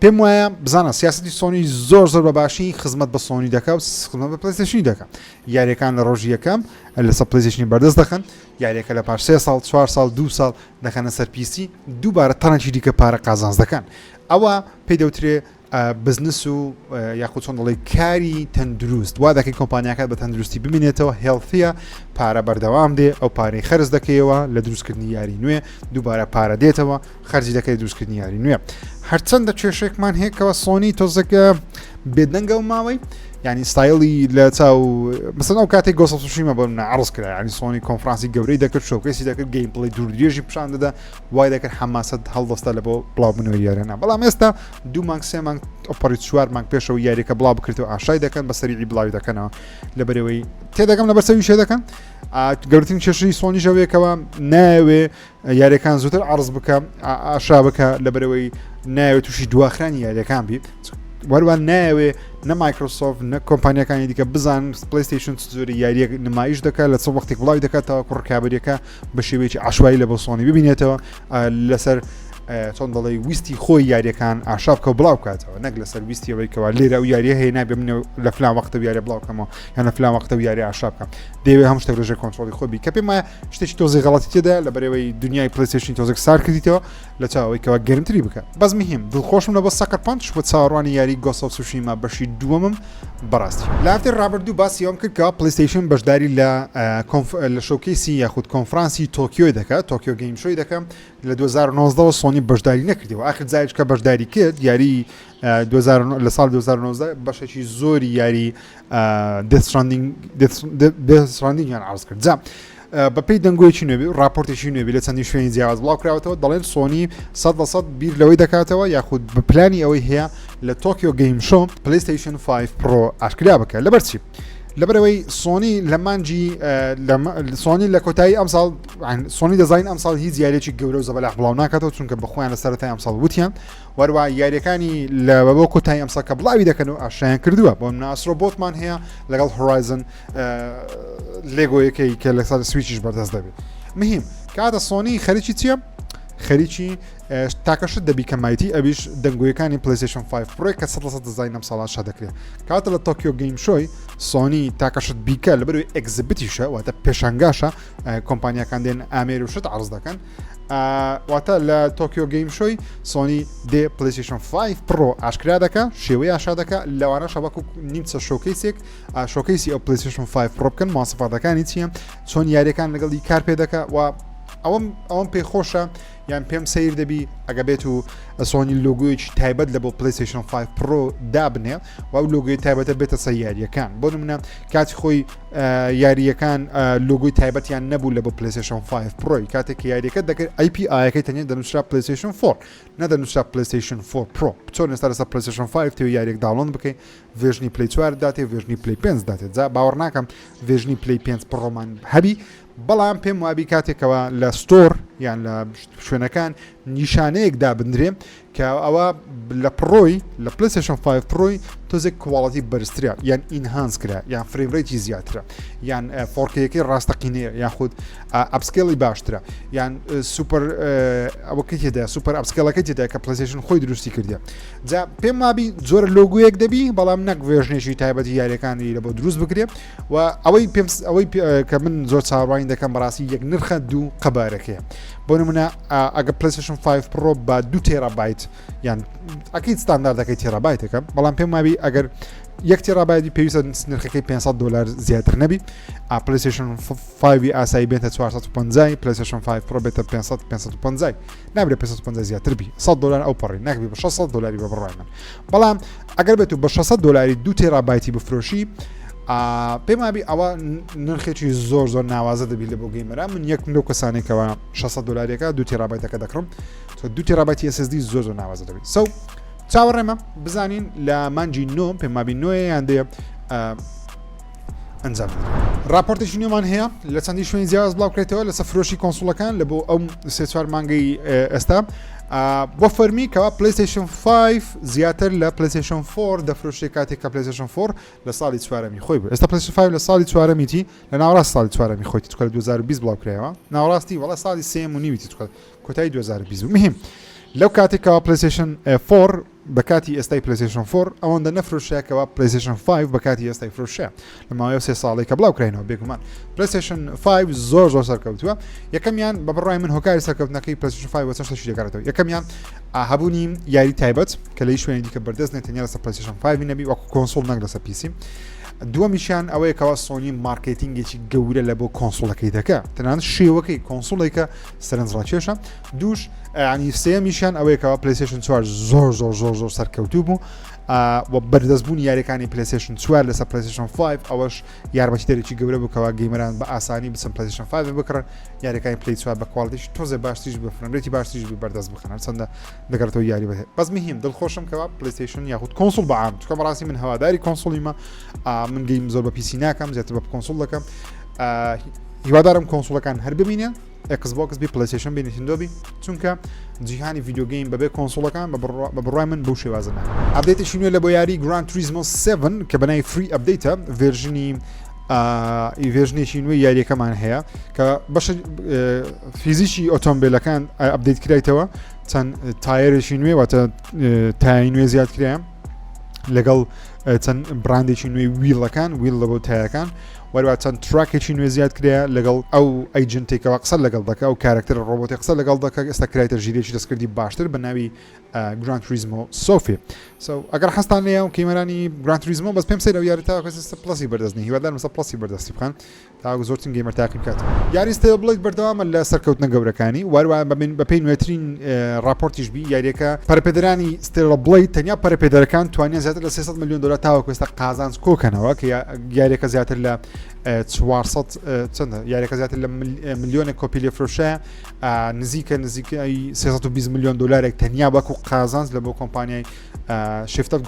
پێم وایە بزانە سیاستی سۆنی زۆر زۆر بە باشی خزمەت بە سۆنی دەکا و خزمەت بە پلیستیشنی دەکا یاریەکان لە ڕۆژی یەکەم لەسەر پلیستیشنی بەردەست دەخەن یاریەکە لە پاش سێ ساڵ چوار ساڵ دوو ساڵ دەخەنە سەر PC دووبارە تەنێکی دیکە پارە قازانج دەکەن ئەوە پێی دەوترێ بزنس و یاخود چۆن دەڵێ کاری تەندروست وا دەکەی کۆمپانیاکات بە تەندروستی بمینێتەوە healthy ە پارە بەردەوام دێ ئەو پارەی خەرج دەکەیەوە لە دروستکردنی یاری نوێ دووبارە پارە دێتەوە خەرجی دەکەی دروستکردنی یاری نوێ هەرچەندە کێشێکمان هەیەکەوە سۆنی تۆزەکە بێدەنگە و ماوەی ینی ستایلی لە چاو مەسەن ئەو کاتێک گۆس ئۆف سوشیما بۆ منە عرض کرا ینی سۆنی کۆنفرانسی گەورەی دەکرد showcase ی دەکرد gameplay دوور درێژی پیشان دەدا وای دەکرد حەماسەت هەڵدەستا لە بۆ بڵاوبوونەوەی یاریانە بەڵام ئێستا دوو مانگ سێ مانگ ئۆپەڕی چوار مانگ پێشەوە یاریەکە بڵاو بکرێتەوە ئاشای دەکەن بە سەریعی بڵاوی دەکەنەوە لەبەرەوەی تێدەگەم لەبەر سەوی شێ دەکەن گەورترین کێشەی سۆنی ژەوەیەکەوە ناوێ یاریەکان زووتر عرض بکە ئاشا بکە لەبەرەوەی ناوێت تووشی دواخرانی یاریەکان بی وەروان نایەوێ نە مایکرۆسۆفت نە کۆمپانیەکانی دیکە بزان پلیستیشن زۆری یاریەک نمایش دەکات لە چ وەختێک بڵاوی دەکات تاوەکو ڕکابەریەکە بە شێوەیەکی عشوایی لە بۆ سۆنی ببینێتەوە لەسەر چۆن دەڵێ ویستی خۆی یاریەکان ئاشا بکە بڵاو بکاتەوە نەک لەسەر ویستی ئەوەی کەوا لێرە ئەو یاریە هەیە نابێ من لە فلان وەختە یاری بڵاو بکەمەوە یان لە فلان وەختە یاری ئاشا بکەم دەیەوێت هەموو شتێک لەژێر کۆنترۆڵی خۆی بی کە پێم وایە شتێکی تۆزی غەڵەتی تێدا لە بەرەوەی دنیای پلیستیشن تۆزێک سار کردیتەوە لە چاوەی کەوا گەرمتری بکە بەس مهم دڵخۆشم لە بۆ سەکەر پەنچ و چاوەڕوانی یاری گۆست ئۆف سوشیما بەشی دووەمم بەڕاستی لە هەفتەی ڕابردوو باسی ئەوەم کرد کەوا پلیستیشن بەشداری لە لە showcase ی یاخود کۆنفرانسی تۆکیۆی دەکات تۆکیۆ Game Show ی دەکەم لە 2019ەوە سۆنی بەشداری نەکردەوە ئاخر جارێک کە بەشداری کرد یاری لە ساڵ 2019 بەشێکی زۆری یاری Death Stranding یان عرض کرد جا بەپێی دەنگۆیەکی نوێ راپۆرتێکی نوێ لە چەندین شوێنی جیاواز بڵاو کراوەتەوە دەڵێن سۆنی 100 لە 100 بیر لەوەی دەکاتەوە یاخود بە پلانی ئەوەی هەیە لە تۆکیۆ Game Show پلیستیشن 5 پرۆ ئاشکرا بکە لەبەر چی؟ لەبەرەوەی سۆنی لە مانجی سۆنی لە کۆتایی ئەمساڵ سۆنی دەزانین ئەمساڵ هیچ یاریێکی گەورە و زەبەلاح بڵاو ناکاتەوە چونکە بەخۆیان لە سەرەتای ئەمساڵ وتیان وەروە یاریەکانی لە بۆ کۆتایی ئەمساڵ کە بڵاوی دەکەن و ئاشایان کردووە بۆ ئاسترۆ بۆتمان هەیە لەگەڵ هۆرایزن لێگۆیەکەی کە لەسەر سویچیش بەردەست دەبێت مهم کاتە سۆنی خەریکی چییە؟ خەریکی تاکە شت دەبی کەمایەتی ئەویش دەنگۆیەکانی پلیستیشن 5 پرۆی کە 100 دەزانین ئەم ساڵان شا دەکرێت کاتە لە تۆکیۆ Game Show ی سۆنی تاکە شت بیکە لەبەروی exhibit یشە واتە پێشانگاشە کۆمپانیەکان دێن ئامێر و شت عرض دەکەن واتە لە تۆکیۆ Game Show ی سۆنی دێ پلیستیشن 5 پرۆ ئاشکرا دەکە شێوەی ئاشا دەکە لەوانەشە وەکو نیمچە showcase ێک showcase ی ئەو پلیستیشن 5 پرۆ بکەن مواسفاتەکانی چییە چۆن یاریەکان لەگەڵی کار پێ دەکە و ئەوەم ئەوەم پێ خۆشە یان پێم سیر دەبی ئەگە بێت و سۆنی لۆگویەکی تایبەت لە بۆ پلیستیشن 5 پرۆ دابنێ و ئەو لۆگوی تایبەتە بێتە سەر یاریەکان بۆ نمونە کاتی خۆی یاریەکان لۆگوی تایبەتیان نەبوو لە بۆ پلیستیشن 5 پرۆی کاتێک کە یاریەکە دەکرد API ەکەی تەنیا دەنووسرا پلیستیشن 4 نەدەنووسرا پلیستیشن 4 پرۆ چۆن ئێستا لەسەر پلیستیشن 5 تێ یاریەک download بکەی version ی پلی 4 داتێ version ی پلی 5 داتێ جا باوەڕ ناکەم version ی پلی 5 پرۆمان هەبی بەڵام پێم وابی کاتێکەوە لە store یان لە شوێنەکان نیشانەیەک دابندرێ. کە ئەوە لە Pro ی لە PlayStation 5 Pro ی تۆزێک quality بەرزترە یان enhance کرا یان frame rate ی زیاترە یان 4K ەکەی ڕاستەقینەیە یاخود upscale ی باشترە یان سوپەر ئەوەکەی تێدا super upscale ەکەی تێدا کە PlayStation خۆی دروستی کردە جا پێم وابی زۆرە لۆگویەک دەبی بەڵام نەک version ێکی تایبەتی یاریەکانی لە بۆ دروست بکرێ و ئەوەی پێم ئەوەی کە من زۆر چاوەڕوانی دەکەم بەڕاستی یەک نرخە دوو قەبارەکەیە بۆ نمونە ئەگە PlayStation 5 Pro بە دو تێرابایت یان ئەکەیت ستانداردەکەی تێرابایتەکە بەڵام پێم وابی ئەگەر یەک تێرابایتی پێویستە نرخەکەی 500 دلار زیاتر نەبی ئا PlayStation 5 ئاسایی بێتە 450 PlayStation 5 Pro بێتە 500 550 نابێت 550 زیاتر بی 100 دلار ئەو پەڕی ناکبی بە 600 دلاری بە بڕای من بەڵام ئەگەر بێت و بە 600 دلاری دو تێرابایتی بفرۆشی پێم وابی ئەوە نرخێکی زۆر زۆر ناوازە دەبی لە بۆ gamer ە من یەک لەو کەسانێکەوە 600 دلاریەکە دو تێرابایتەکە دەکڕم تۆ دو تێرابایتی SSD زۆر زۆر ناوازە دەبی so چاوەڕێمە بزانین لە مانجی نۆ پێم وابی نۆیە یان دێ ئەنجام راپۆرتێکی نوێمان هەیە لە چەندی شوێنی جیاواز بڵاوکرێتەوە لەسەر فرۆشی console ەکان لە بۆ ئەو سێ چوار مانگەی ئێستا بۆ فەرمی کەوا PlayStation 5 زیاتر لە PlayStation 4 دەفرۆشێ کاتێک کە PlayStation 4 لە ساڵی چوارەمی خۆی بوو ئێستا PlayStation 5 لە ساڵی چوارەمیتی لە ناوەڕاست ساڵی چوارەمی خۆیتی چکە لە 2020 بڵاو کرایەوە ناوەڕاستی وەڵا ساڵی سێم و نیویتی چکە کۆتایی 2020 بوو مهم لەو کاتێکەوە PlayStation 4 بە کاتی ئێستای PlayStation 4 ئەوەندە نەفرۆشرا کەوا PlayStation 5 بە کاتی ئێستای فرۆشرا لە ماوەی سێ ساڵی کە بڵاو کراینەوە بێگومان PlayStation 5 زۆر زۆر سەرکەوتووە یەکەمیان بە بڕای من هۆکاری سەرکەوتنەکەی PlayStation 5 وە چەند شتێکی دەگەڕێتەوە یەکەمیان هەبوونی یاری تایبەت کە لە هیچ شوێنی دیکە بەردەست نێت تەنیا لەسەر PlayStation 5 نەبی وەکو console نەک لەسەر PC دووەمیشیان ئەوەیە کەوا سۆنی marketing ێکی گەورە لە بۆ console ەکەی دەکە تەنانەت شێوەکەی console ێکە سەرنجڕاکێشە دووش ینی سێمیشیان ئەوەیە کەوا PlayStation 4 زۆر زۆر زۆر زۆر سەرکەوتوو بوو و بەردەستبوونی یاریەکانی PlayStation 4 لەسەر PlayStation 5 ئەوەش یارمەتی دەرێکی گەورە بوو کەوا gamer ان بە ئاسانی بچن PlayStation 5 بکڕن یاریەکانی Play 4 بە quality ش تۆزێ باشتریش بە frame rate ی باشتریش بی بەردەست بخەن هەرچەندە دەگەڕێتەوە یاری بەهێ بەس مهم دڵخۆشم کەوا PlayStation یاخود console بەعام چونکە بەڕاستی من هەواداری console یمە من game زۆر بە PC ناکەم زیاتر بە console دەکەم هیوادارم console ەکان هەر بمینێن Xbox بی PlayStation بی Nintendo بی چونکە جیهانی video game بەبێ console ەکان بە بڕای من بەو شێوازە نا update ێکی نوێ لە بۆ یاری Gran Turismo 7 کە بەناوی free update ە version ی version ێکی نوێی یاریەکەمان هەیە کە بەشە فیزیکی ئۆتۆمبیلەکان update کرایتەوە چەند tire ێکی نوێ واتە تای نوێ زیاد کرایە لەگەڵ چەند brand ێکی نوێی wheel ەکان wheel لە بۆ تایەکان وەروە چەند track ێکی نوێ زیاد کرایە لەگەڵ ئەو agent ێکەوە قسە لەگەڵ دەکە ئەو کارکتەر ڕۆبۆتی قسە لەگەڵ دەکە ئێستا کرایتە ژیرێکی دەستکردی باشتر بە ناوی Gran Turismo Sofia so ئەگەر حەزتان لێیە و gamer انی Gran Turismo بەس پێم سەیرە ئەو یاری تاوەکو ئێستا Plus ی بەردەست نییە هیوادارم ئێستا Plus ی بەردەستی بخەن تاوەکو زۆرترین gamer تاقی بکات یاری Stellar Blade بەردەوامە لە سەرکەوتنە گەورەکانی واروە بەپێی نوێترین راپۆرتیش بی یاریەکە پەرەپێدەرانی Stellar Blade تەنیا پەرەپێدەرەکان توانیان زیاتر لە 300 میلیۆن دلار تاوەکو ئێستا قازانج کۆکەنەوە کە یاریەکە زیاتر لە 400 چەندە یاریەکە زیاتر لە ملیۆنێک کۆپی لێفرۆشە نزیکە نزیکەی 320 میلیۆن دلارێک تەنیا وەکو قازانج لە بۆ کۆمپانیای Shift Up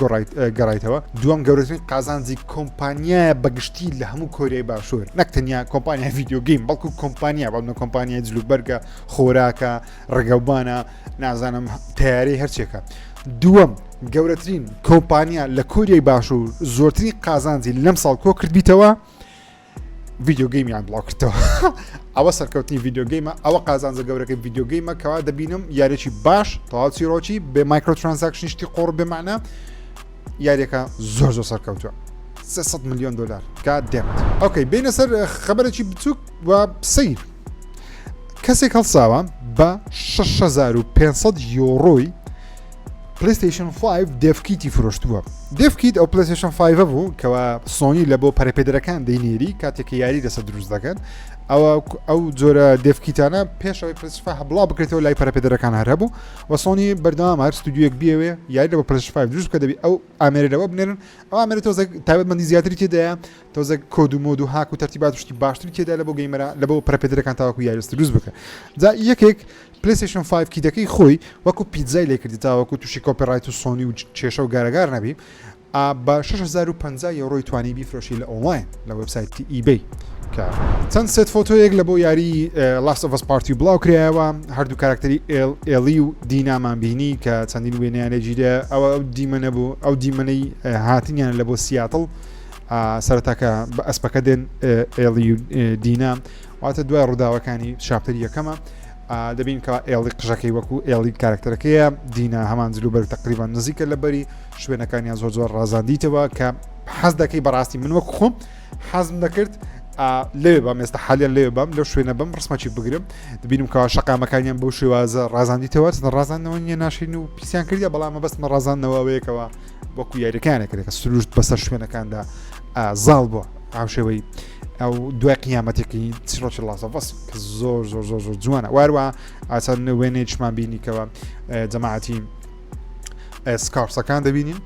گەڕایتەوە دووەم گەورەترین قازانجی کۆمپانیایە بەگشتی لە هەموو کۆریای باشوور نەک تەنیا کۆمپانیا video game بەڵکو کۆمپانیا بەڵنە کۆمپانیای جلوبەرگە خۆراکە ڕێگەوبانە نازانم تیارەی هەرچێکە دووەم گەورەترین کۆمپانیا لە کۆریای باشوور زۆرترین قازانجی لەم ساڵ کۆ کردبیتەوە video game یان بڵاو کردەوە ئەوە سەرکەوتنی video game ە ئەوە قازانجە گەورەکەی video game ە کەوا دەبینم یاریی باش تەواو چیرۆکی بێ microtransaction شتی قۆڕ بێمانە یاریەکە زۆر زۆر سەرکەوتووە 300 میلیۆن دلار God damn it okay بینە سەر خبرێکی بچووک و سیر کەسێک هەڵساوە بە 6500 یۆرۆی PlayStation 5 dev kit ی فرۆشتووە. dev kit ئەو PlayStation 5 بوو کەوا سۆنی لە بۆ پەرەپێدەرەکان دەینێری کاتێک کە یاری لەسەر دروست دەکەن ئەوە ئەو جۆرە dev kit انە پێشەوەی PlayStation 5 بڵاو بکرێتەوە لای پەرەپێدەرەکان هەر هەبوو و سۆنی بەردەوام هەر ستودیۆیەک بیەوێ یاری لە بۆ PlayStation 5 دروست بکە دەبی ئەو ئامێرە لەوە بنێرن ئەو ئامێرە تۆزێک تایبەتمەندی زیاتری تێدایە تۆزێک کۆد و مۆد و هاک و تەرتیبات و شتی باشتری تێدا لە بۆ gamer ا لە بۆ پەرەپێدەرەکان تاوەکو یاری لەسەر دروست بکە جا یەکێک PlayStation 5 kit ەکەی خۆی وەکو پیتزای لێکردی تاوەکو تووشی copyright و سۆنی و کێشە و گارەگار نەبی بە 6050 یۆرۆی توانی بیفرۆشی لە ئۆنلاین لە وێبسایتی eBay. کە چەند set photo یەک لە بۆ یاری Last of Us Part Two بڵاو کرایەوە هەردوو کاراکتەری ئێڵی و دینامان بینی کە چەندین وێنەیان لێگیرە ئەوە ئەو دیمەنە بوو ئەو دیمەنەی هاتنیان لە بۆ سیاتڵ سەرەتاکە بە ئەسپەکە دێن ئێڵی و دینا واتە دوای ڕووداوەکانی chapter ی یەکەمە دەبین کە ئێڵی قژەکەی وەکو ئێڵی کارکتەرەکەیە دینا هەمان جلوبەر تقریبان نزیکە لە بەری شوێنەکانیان زۆر زۆر ڕازاندیتەوە کە حەز دەکەی بەڕاستی من وەک خۆم حەزم دەکرد لەوێ بام ئێستا حالیان لەوێ بام لەو شوێنە بم ڕسمەکی بگرم دەبینم کەوا شەقامەکانیان بەو شێوازە ڕازاندیتەوە چەند ڕازاندنەوە نیە ناشرین و پیسیان کردە بەڵام مەبەستمە ڕازاندنەوە ئەوەیەکەوە وەکو یاریەکانە کرێت کە سروشت بەسەر شوێنەکاندا زاڵ بووە هاوشێوەی ئەو دوای قیامەتێکی چیڕۆکی Last of Us کە زۆر زۆر زۆر زۆر جوانە واروە ئاسان وێنەیەکمان بینیکەوە جەماعەتی Scars ەکان دەبینین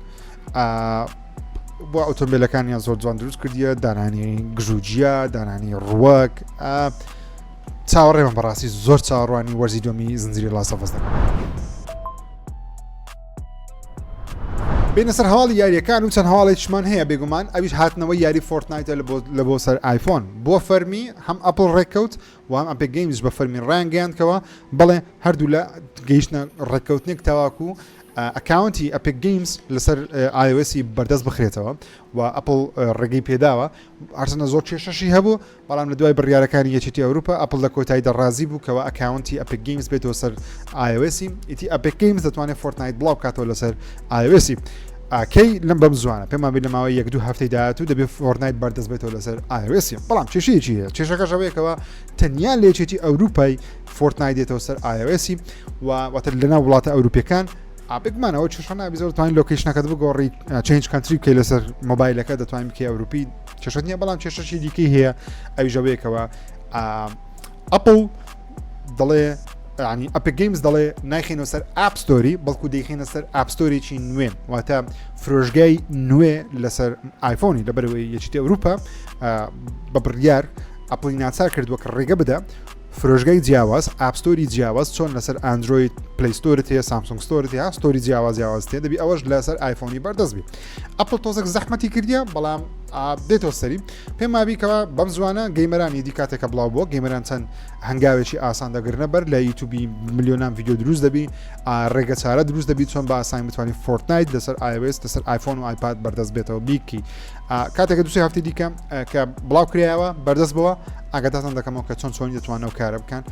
بۆ ئۆتۆمبیلەکانیان زۆر جوان دروست کردیە دانانی گژوجیا دانانی ڕوەک چاوەڕێمە بەڕاستی زۆر چاوەڕوانی وەرزی دووەمی زنجیری Last of Us دەکەم. بینە سەر هەواڵی یاریەکان و چەند هەواڵێکیشمان هەیە بێگومان ئەویش هاتنەوەی یاری Fortnite ە لە بۆ سەر ئایفۆن بۆ فەرمی هەم ئەپڵ ڕێککەوت و هەم Epic Games بە فەرمی ڕایانگەیاندکەوە بەڵێ هەردوو لە گەیشتە ڕێککەوتنێک تاواکو account ی Epic Games لەسەر iOS ی بەردەست بخرێتەوە و ئەپڵ ڕێگەی پێداوە هەرچەندە زۆر کێشەشی هەبوو بەڵام لە دوای بڕیارەکانی یەکێتی ئەوروپا ئەپڵ لە کۆتاییدا ڕازی بوو کەوا account ی Epic Games بێتەوە سەر iOS ی ئیتی Epic Games دەتوانێت Fortnite بڵاو بکاتەوە لەسەر iOS ی کەی لەم بەم زوانە پێمان بێت لە ماوەی یەک دوو هەفتەی داهاتوو دەبێت Fortnite بەردەست بێتەوە لەسەر iOS ی بەڵام کێشەیەکی هەیە کێشەکەش ئەوەیەکەوە تەنیا لە یەکێتی ئەوروپای Fortnite دێتەوە سەر iOS ی و واتە لەناو وڵاتە ئەوروپیەکان بێگومان ئەوە کێشە نابی زۆر توانین location ەکەت بگۆڕی change country بکەی لەسەر مۆبایلەکە دەتوانین بکەی ئەوروپی کێشە نییە بەڵام کێشەشی دیکەی هەیە ئەویش ئەوەیەکەوە ئەپڵ دەڵێ ینی Epic Games دەڵێ نایخینەوە سەر App Store ی بەڵکو دەیخینە سەر App Store ێکی نوێ واتە فرۆشگای نوێ لەسەر ئایفۆنی لەبەرەوەی یەکێتی ئەوروپا بە بڕیار ئەپڵی ناچار کردووە کە ڕێگە بدە فرۆشگای جیاواز App Store ی جیاواز چۆن لەسەر ئەندرۆید Play Store ت هەیە Samsung Store ت هەیە store ی جیاواز جیاواز تێ دەبی ئەوەش لەسەر ئایفۆنی بەردەست بی ئەپڵ تۆزێک زەحمەتی کردیە بەڵام دێتەوە سەری پێم وابی کەوا بەم زوانە gamer انی دی کاتێکە بڵاو بووە gamer ان چەند هەنگاوێکی ئاسان دەگرنە بەر لە یوتوبی ملیۆنان ڤیدیۆ دروست دەبی ڕێگە چارە دروست دەبی چۆن بە ئاسانی بتوانانی Fortnite لەسەر iOS لەسەر ئایفۆن و ئایپاد بەردەست بێتەوە بیکی کاتێکە دوسێ هەفتی دیکە کە بڵاو کرایەوە بەردەست بووە ئاگادارتان دەکەمەوە کە چۆن چۆنی دەتوانن ئەو کارە بکەن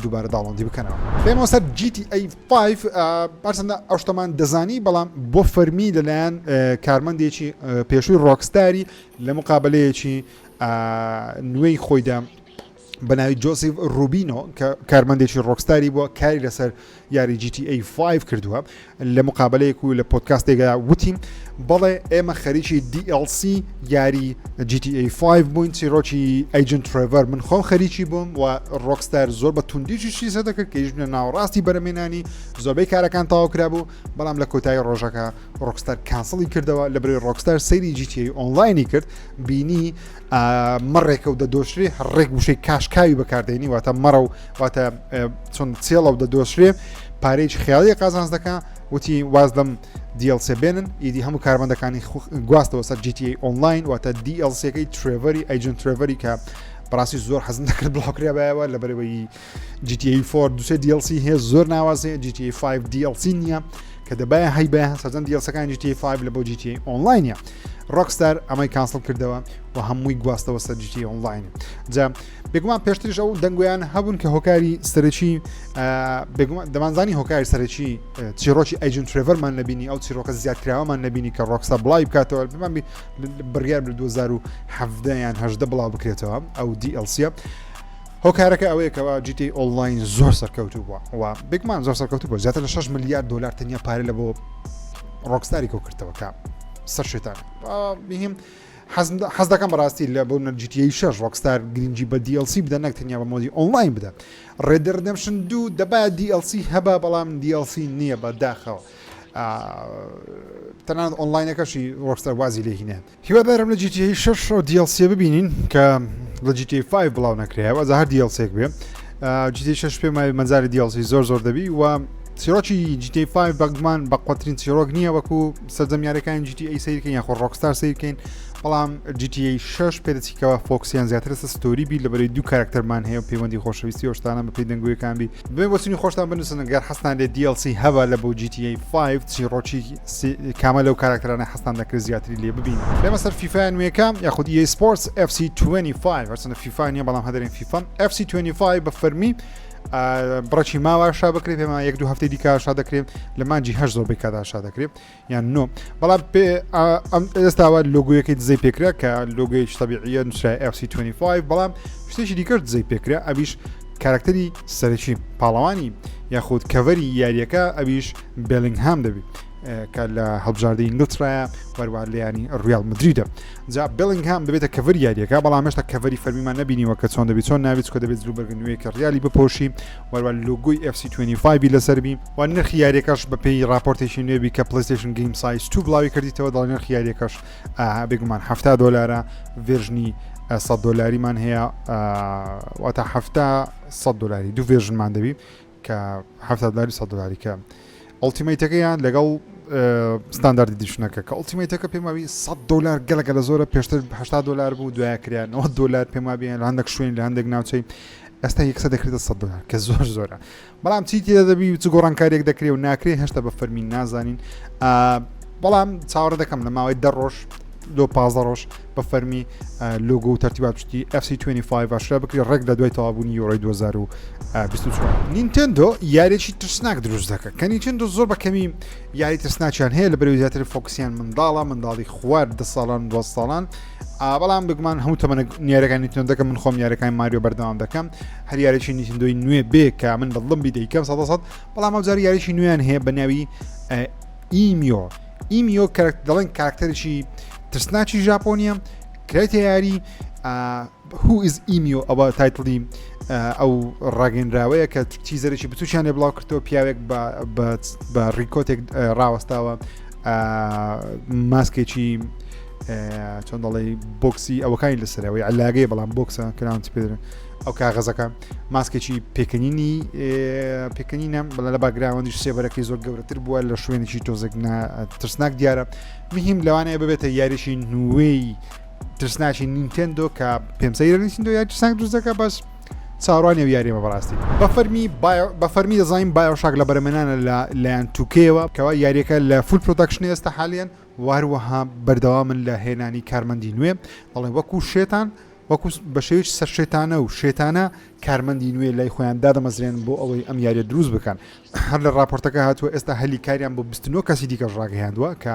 دووبارە download ی بکەنەوە. بێمەوە سەر GTA 5 هەرچەندە ئەو شتەمان دەزانی بەڵام بۆ فەرمی لەلایەن کارمەندێکی پێشووی ڕۆکستاری لە مقابلەیەکی نوێی خۆیدا بە ناوی جۆسیف ڕوبینۆ کە کارمەندێکی ڕۆکستاری بووە کاری لەسەر یاری GTA 5 کردووە لە مقابلەیەک و لە پۆدکاستێکدا وتی بەڵێ ئێمە خەریکی DLC یاری GTA 5 بووین چیرۆکی Agent Trevor من خۆم خەریکی بووم و ڕۆکستار زۆر بە توندیشی شیسە دەکرد کە ژنە ناوەڕاستی بەرەمێنانی زۆربەی کارەکان تەواو کرابوو بەڵام لە کۆتایی ڕۆژەکە ڕۆکستار cancel ی کردەوە لە بەری ڕۆکستار سەیری GTA Online ی کرد بینی مەڕێکە و دەدۆشرێ ڕێک وشەی cash cow ی بەکاردێنی واتە مەڕە و واتە چۆن چێڵە و دەدۆشرێ پارەیەکی خیاڵی قازانج دەکا وتی واز لەم DLC بێنن ئیدی هەموو کارمەندەکانی گواستەوە سەر GTA Online واتە DLC ەکەی ترێڤەری Agent ترێڤەری کە بەڕاستی زۆر حەزم دەکرد بڵاوکرابایەوە لە بەرەوەی GTA 4 دوسێ DLC هەیە زۆر ناوازەیە GTA 5 DLC نییە کە دەبایە هەیبە سەرجەم DLC ەکانی GTA 5 لە بۆ GTA Online ە ڕۆکستار ئەمەی cancel کردەوە و هەمووی گواستەوە سەر GTA Online جا بێگومان پێشتریش ئەو دەنگۆیان هەبوون کە هۆکاری سەرەکی بێگومان دەمانزانی هۆکاری سەرەکی چیرۆکی Agent ترێڤەرمان نەبینی ئەو چیرۆکە زیادکراوەمان نەبینی کە ڕۆکستار بڵاوی بکاتەوە بمان بڕیار لە 2017 یان 18 بڵاو بکرێتەوە ئەو DLC ە هۆکارەکە ئەوەیە کەوا GTA Online زۆر سەرکەوتوو بووە و بێگومان زۆر سەرکەوتوو بووە زیاتر لە 6 ملیار دلار تەنیا پارە لە بۆ ڕۆکستاری کۆ کردەوە کە سەر شێتان بهم حەز دەکەم بەڕاستی لە بۆ GTA 6 ڕۆکستار گرنگی بە DLC بدە نەک تەنیا بە mode ی ئۆنلاین بدە Red Dead Redemption دوو دەبا DLC هەبا بەڵام DLC نییە بە داخەوە تەنانەت ئۆنلاینەکەشی ڕۆکستار وازی لێهینە هیوادارم لە GTA 6 ئەو DLC ببینین کە لە GTA 5 بڵاو نەکرایەوە ئەجا هەر DLC ێک بێ GTA 6 پێم وایە مەجاری DLC زۆر زۆر دەبی و چیرۆکی GTA 5 بەگومان بەقوەترین چیرۆک نییە وەکو سەرجەم یاریەکانی GTA سەیرکەین یاخۆ ڕۆکستار سەیرکەین. بەڵام GTA 6 پێدەچی کەوا focus یان زیاتر لەسەر story بی لەبەرەی دوو کارکتەرمان هەیە و پەیوەندی خۆشەویستی و شتانە بەپێی دەنگۆیەکان بی بێ بۆچونی خۆشتان بنووسن گەر حەزتان لێ DLC هەبا لە بۆ GTA 5 چیڕۆکی کامە لەو کارکتەرانە حەزتان دەکرێت زیاتری لێ ببین بێمە سەر فیفا نوێکە یاخود EA Sports FC 25 هەرچەندە فیفا نییە بەڵام هەدەرێن فیفا FC 25 بە فەرمی بڕەکی ماوە شا بکرێت پێمان یەک دوو هەفتەی دیکە شا دەکرێت لە مانجی هەش زۆر بکادا شا دەکرێت یان نۆ بەڵام پێ ئەم ئێستاوە لۆگویەکەی دزەی پێکرا کە لۆگویەکی تەبیعیە نووسرای FC25 بەڵام شتێکی دیکەش دزەی پێکرا ئەویش کارکتەری سەرەکی پاڵەوانی یاخود cover ی یاریەکە ئەویش بێلینگهام دەبی کە لە هەڵبژاردەی ئینگلترایە وەروە لە یانی ڕیال مدریدە جا بێلینگهام دەبێتە cover ی یاریەکە بەڵام هێشتا cover ی فەرمیمان نەبینیوە کە چۆن دەبی چۆن ناوی چکە دەبێت جلو بەرگە نوێیەکە ڕیالی بپۆشی وەروە لۆگۆی FC25 لەسەر بی و نرخی یاریەکەش بەپێی راپۆرتێکی نوێ بی کە PlayStation Game Size 2 بڵاوی کردیتەوە دەڵێ نرخی یاریەکەش بێگومان 70 دۆلارە version ی 100 دۆلاریمان هەیە واتە 70 100 دۆلاری دوو version مان دەبی کە 70 دۆلاری 100 دۆلاری کە Ultimate ەکەیان لەگەڵ standard edition ەکە کە Ultimate ەکە پێم وابی 100 دۆلار گەلەکە لە زۆرە پێشتر 80 دۆلار بوو دوای کرا 90 دۆلار پێم وابی لە هەندێک شوێن لە هەندێک ناوچەی ئێستا یەکسە دەکرێتە 100 دۆلار کە زۆر زۆرە بەڵام چی تێدا دەبی و چ گۆڕانکاریەک دەکرێ و ناکرێ هێشتا بە فەرمی نازانین بەڵام چاوەڕێ دەکەم لە ماوەی دە ڕۆژ لۆ 15 ڕۆژ بە فەرمی لۆگۆ و تەرتیبات پشتی FC25 ئاشکرا بکرێت ڕێک لە دوای تەوابوونی یۆرۆی 2024 نینتندۆ یاریێکی ترسناک دروست دەکە کە نینتندۆ زۆر بە کەمی یاری ترسناکیان هەیە لە بەرەوەی زیاتر focus یان منداڵە منداڵی خوار دە ساڵان دو ساڵان بەڵام بگومان هەموو تەمەنە یاریەکانی نیتندۆ دەکەم من خۆم یاریەکانی ماریۆ بەردەوام دەکەم هەر یاریی نیتندۆی نوێ بێ کە من بەدڵم بی دەیکەم سەد سەد بەڵام ئەو جار یاریی نوێیان هەیە بە ناوی ئیمیۆ ئیمیۆ دەڵێن کارکتەرێکی ترسناکی ژاپۆنیە کرایتە یاری Who is ئیمیۆ ئەوە title ی ئەو ڕاگەنراوەیە کە teaser ێکی بچووکیان لێ بڵاو کردەوە پیاوێک بە ڕیکۆتێک ڕاوەستاوە ماسکێکی چۆن دەڵێ بۆکسی ئەوەکانی لەسەرەوەی علاگەیە بەڵام بۆکسە کران پێ ئەو کاغەزەکە ماسکێکی پێکەنینی پێکەنینە بەڵە لە background یش سێبەرەکەی زۆر گەورەتر بووە لە شوێنێکی تۆزێک ترسناک دیارە مهم لەوانەیە ببێتە یاریشی نوێی ترسناکی نینتێندۆ کە پێم سەیرە نینتێندۆ یاری ترسناک دروست دەکات بەس چاوەڕوانی ئەو یاریەمە بەڕاستی بە فەرمی بە فەرمی دەزانین BioShock لە بەرەمێنانە لە لایەن 2K ەوە کەوا یاریەکە لە full production ئێستا حالیان و هەروەها بەردەوامن لە هێنانی کارمەندی نوێ دەڵێن وەکو شێتان وەکو بە شێوەیەکی سەرشێتانە و شێتانە کارمەندی نوێ لای خۆیان دادەمەزرێن بۆ ئەوەی ئەم یاریە دروست بکەن هەر لە راپۆرتەکە هاتووە ئێستا هەلی کاریان بۆ 29 کەسی دیکەش ڕاگەیاندووە کە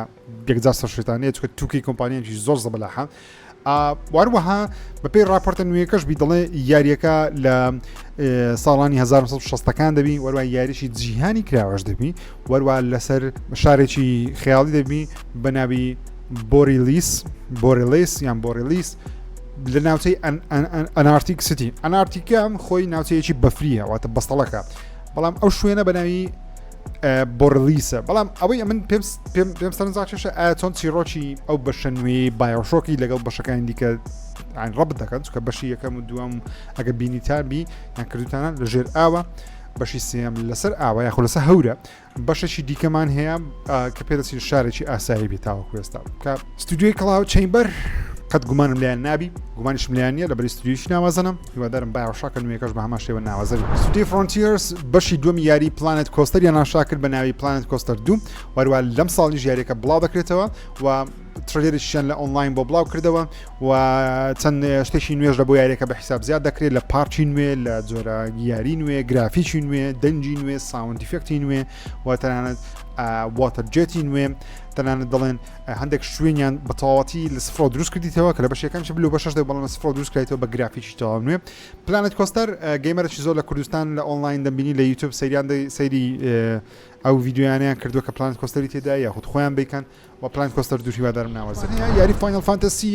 یەکجار سەرشێتانەیە چونکە 2K کۆمپانیایەکی زۆر زەبەلاحە واروەها بەپێی راپۆرتە نوێیەکەش بی دەڵێ یاریەکە لە ساڵانی 1960ەکان دەبی وەروە یاریی جیهانی کراوەش دەبی وەروە لەسەر شارێکی خەیاڵی دەبی بە ناوی بۆریلیس بۆریلیس یان بۆریلیس لە ناوچەی ئەنارتیک سیتی ئەنارتیکە خۆی ناوچەیەکی بەفریە واتە بەستەڵەکە بەڵام ئەو شوێنە بە ناوی بۆرلیسە بەڵام ئەوەی ئەمن پێم پێم سەرنجڕاکێشە ئایا چۆن چیڕۆکی ئەو بەشە نوێی BioShock ی لەگەڵ بەشەکانی دیکە ڕەبت دەکەن چونکە بەشی یەکەم و دووەم ئەگە بینیتان بی یان کردوتانە لە ژێر ئاوە بەشی سێم لەسەر ئاوە یاخۆ لەسەر هەورە بەشێکی دیکەمان هەیە کە پێدەچین شارێکی ئاسایی بێت تاوەکو ئێستا کە ستودیۆی Cloud Chamber قەت گومانم لیان نابی گومانیشم لیان نییە لە بەری ستودیۆیش ناوازەنم هیوادارم BioShock ە نوێیەکەش بە هەمان شێوە ناوازە بێت. ستودیۆی Frontiers بەشی دووەمی یاری Planet Coaster یان ئاشکرا کرد بە ناوی Planet Coaster دوو وەروە لەم ساڵیش یاریەکە بڵاو دەکرێتەوە و trailer ێکیان لە ئۆنلاین بۆ بڵاو کردەوە و چەند شتێکی نوێژ لە بۆ یاریەکە بە حیساب زیاد دەکرێت لە پارکی نوێ لە جۆرە یاری نوێ گرافیکی نوێ دەنگی نوێ sound effect ی نوێ و تەنانەت water jet ی نوێ تەنانەت دەڵێن هەندێک شوێنیان بە تەواوەتی لە سفرەوە دروست کردیتەوە کە لە بەشەکان چ بلو بەشەش دەبێت بەڵام لە سفرەوە دروست کرایتەوە بە گرافیکی تەواو نوێ Planet Coaster gamer ێکی زۆر لە کوردستان لە ئۆنلاین دەمبینی لە یوتیوب سەیریان سەیری ئەو ڤیدیۆیانیان کردووە کە Planet Coaster ی تێدا یاخود خۆیان بیکەن و Planet Coaster دوو هیوادارم ناوەزە یاری Final Fantasy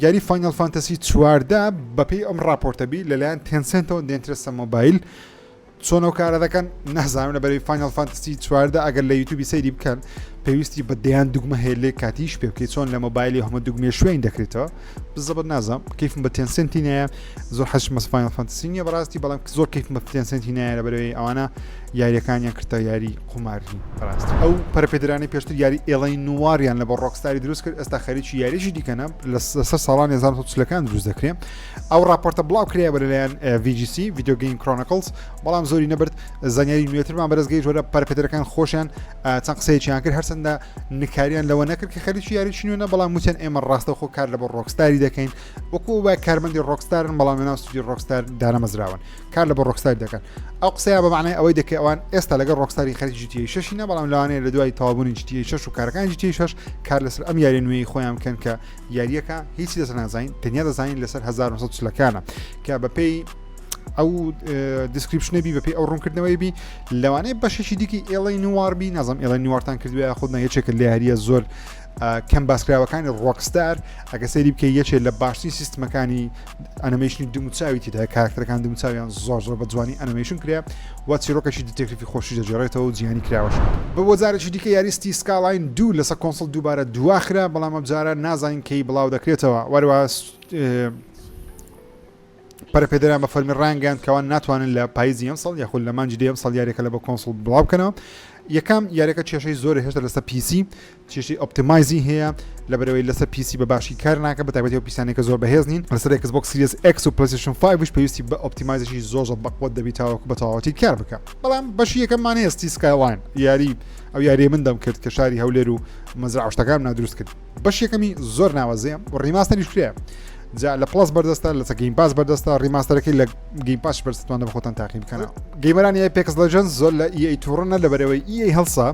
یاری Final Fantasy 14 بەپێی ئەم راپۆرتە بی لەلایەن Tencent ەوە دێنرێتە مۆبایل چۆن ئەو کارە دەکەن نازانم لە بەرەی Final Fantasy 14 ئەگەر لە یوتیوبی سەیری بکەن پێویستی بە دەیان دوگمە هەیە لێ کاتیش پێ بکەیت چۆن لە مۆبایلی هەمە دوگمێ شوێن دەکرێتەوە بزەبت نازانم کەیفم بە Tencent ی نایە زۆر حەزم بە Final Fantasy نییە بەڕاستی بەڵام زۆر کەیفم بە Tencent ی نایە لەبەرەوەی ئەوانە یاریەکانیان کردە یاری قوماری بەڕاستی ئەو پەرپێدرانی پێشتر یاری L.A. Noire یان لە بۆ Rockstar ی دروست کرد ئێستا خەریکی یاریشی دیکەنە لەسەر ساڵانی 1940ەکان دروست دەکرێن ئەو راپۆرتە بڵاو کرایە لەلایەن VGC Video Game Chronicles بەڵام زۆری نەبرد زانیاری نوێترمان بەرز گەیشت وەرە پەرپێدرەکان خۆشیان چەند قسەیەکیان کرد هەرچەندە نکاریان لەوە نەکرد کە خەریکی یاریی نوێنە بەڵام وتیان ئێمە ڕاستەوخۆ کار لە بۆ Rockstar ی دەکەین وەکو وای کارمەندی Rockstar ن بەڵام لەناو ستودیۆی Rockstar دانەمەزراون کار لە بۆ Rockstar دەکەن ئەو قسەیە بە معنای ئەوەی دەکەی ئەوان ئێستا لەگەڵ Rockstar ی خەریکی GTA شەشی نە بەڵام لەوانەیە لە دوای تەواوبوونی GTA شەش و کارەکانی GTA شەش کار لەسەر ئەم یاری نوێی خۆیان بکەن کە یاریەکە هیچی لەسەر نازانین تەنیا دەزانین لەسەر 1940ەکانە کە بەپێی ئەو description ە بی بەپی ئەو ڕوونکردنەوەی بی لەوانەیە بەشێکی دیکی L.A. Noire بی نازم L.A. Noire تان کردوە خود نە یەکێکە لە یاریە زۆر کەم باسکراوەکانی Rockstar ئەگە سەیری بکە یەکێ لە باشترین سیستمەکانی ئەنیمەیشنی دموچاوی تێدا کارکتەرەکان دموچاویان زۆر زۆر بە جوانی ئەنیمەیشن کرێ و چیرۆکەشی detective ی خۆشی دەگێڕێتەوە و جیهانی کراوەش بە وەزارێکی دیکە یاری Cities Skylines دوو لەسەر console دووبارە دواخرا بەڵام ئەمجارە نازانین کەی بڵاو دەکرێتەوە وەروە پەرەپێدەران بە فەرمی ڕایانگەیاند کەوا ناتوانن لە پاییزی ئەمساڵ یاخود لە مانگی دەی ئەمساڵ یاریەکە لە بە console بڵاو بکەنەوە. یەکەم یاریەکە کێشەی زۆری هێشتا لەسەر PC کێشەی optimize ی هەیە لەبەرەوەی لەسەر PC بە باشی کار ناکە بە تایبەتی ئەو PC انەی کە زۆر بەهێز نین لەسەر Xbox Series X و PlayStation 5 پێویستی بە optimize ێکی زۆر زۆر بەقوەت دەبی تاوەکو بە تەواوەتی کار بکە بەڵام بەشی یەکەممان هەیە Cities Skylines یاری ئەو یاریە من دەم کرد کە شاری هەولێر و مەزرعە شتەکان نادروست کرد بەش یەکەمی زۆر ناوازەیە و remaster یش کرێ جا لە Plus بەردەستە لەسە Game Pass بەردەستە remaster ەکەی لە Game Pass بەرستوانە بە خۆتان تاقی بکەنەوە gamer انی Apex Legends زۆر لە EA تووڕنە لە بەرەوەی EA هەڵسا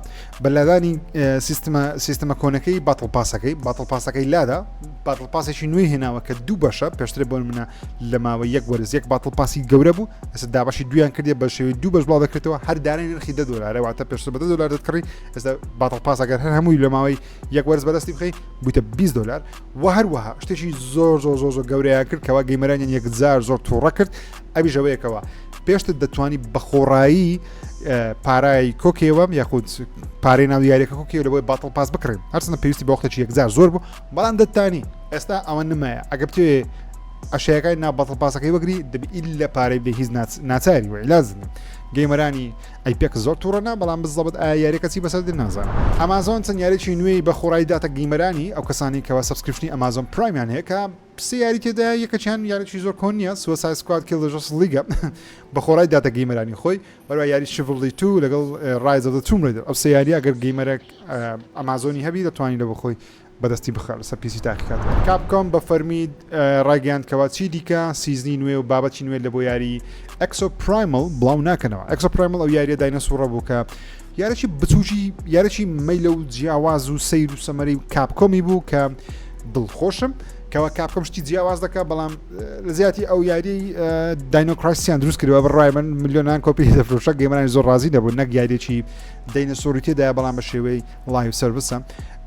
بە لادانی سیستمە سیستمە کۆنەکەی battle pass ەکەی battle pass ەکەی لادا battle pass ێکی نوێی هێناوە کە دوو بەشە پێشتر بۆ منە لە ماوەی یەک وەرز یەک battle pass ی گەورە بوو ئێستا دابەشی دویان کردی بە شێوەی دوو بەش بڵاو دەکرێتەوە هەر دانەی نرخی 10 دلارە واتە پێشتر بە 10 دلار دەتکڕی ئێستا battle pass ئەگەر هەر هەمووی لە ماوەی یەک وەرز بەدەستی بخەی بوویتە 20 دلار و هەروەها شتێکی زۆر زۆر زۆر زۆر گەورەیان کرد کەوا gamer انیان یەکجار زۆر تووڕە کرد ئەویش ئەوەیەکەوە پێشتر دەتوانی بە خۆڕایی پارای کۆکێوە یاخود پارەی ناو یاریەکە کۆکێ لە بۆی battle pass بکڕین هەرچەندە پێویستی بە وەختێکی یەکجار زۆر بوو بەڵام دەتانی ئێستا ئەوە نمایە ئەگە بتێ ئەشیەکانی نا battle pass ەکەی وەگری دەبی لە پارەی بێ هیچ ناچاری و عیلاز gamer انی Apex زۆر توڕەنە بەڵام بزەبت ئایا یاریەکە چی بەسەر دێت نازانم. ئەمازۆن چەند یاریی نوێی بە خۆڕایی داتە gamer انی ئەو کەسانەی کەوا subscription ی Amazon Prime یان هەیە کە سێ یاری تێدایە یەکەکیان یاریی زۆر کۆن نییە Suicide Squad Kill the Justice League ە بە خۆڕای داتە gamer انی خۆی بەروە یاری Chivalry 2 لەگەڵ Rise of the Tomb Raider ئەو سێ یاریە ئەگەر gamer ێک ئەمازۆنی هەبی دەتوانی لە بۆ خۆی بەدەستی بخە لەسەر PC تاقیکاتەوە. Capcom بە فەرمی ڕایگەیاند کەوا چی دیکە season ی نوێ و بابەتی نوێ لە بۆ یاری Exoprimal بڵاو ناکەنەوە. Exoprimal ئەو یاریە داینەسوڕە بوو کە یارێکی بچوکی یارێکی مەیلە و جیاواز و سەیر و سەمەرەی Capcom ی بوو کە دڵخۆشم کەوا Capcom شتی جیاواز دەکا بەڵام لە زیاتی ئەو یاری Dino Crisis یان دروست کردوە بڕای من ملیۆنان کۆپی دەفرۆشە gamer انی زۆر ڕازی نەبوو نەک یاریێکی داینەسۆری تێدایە بەڵام بە شێوەی live service ە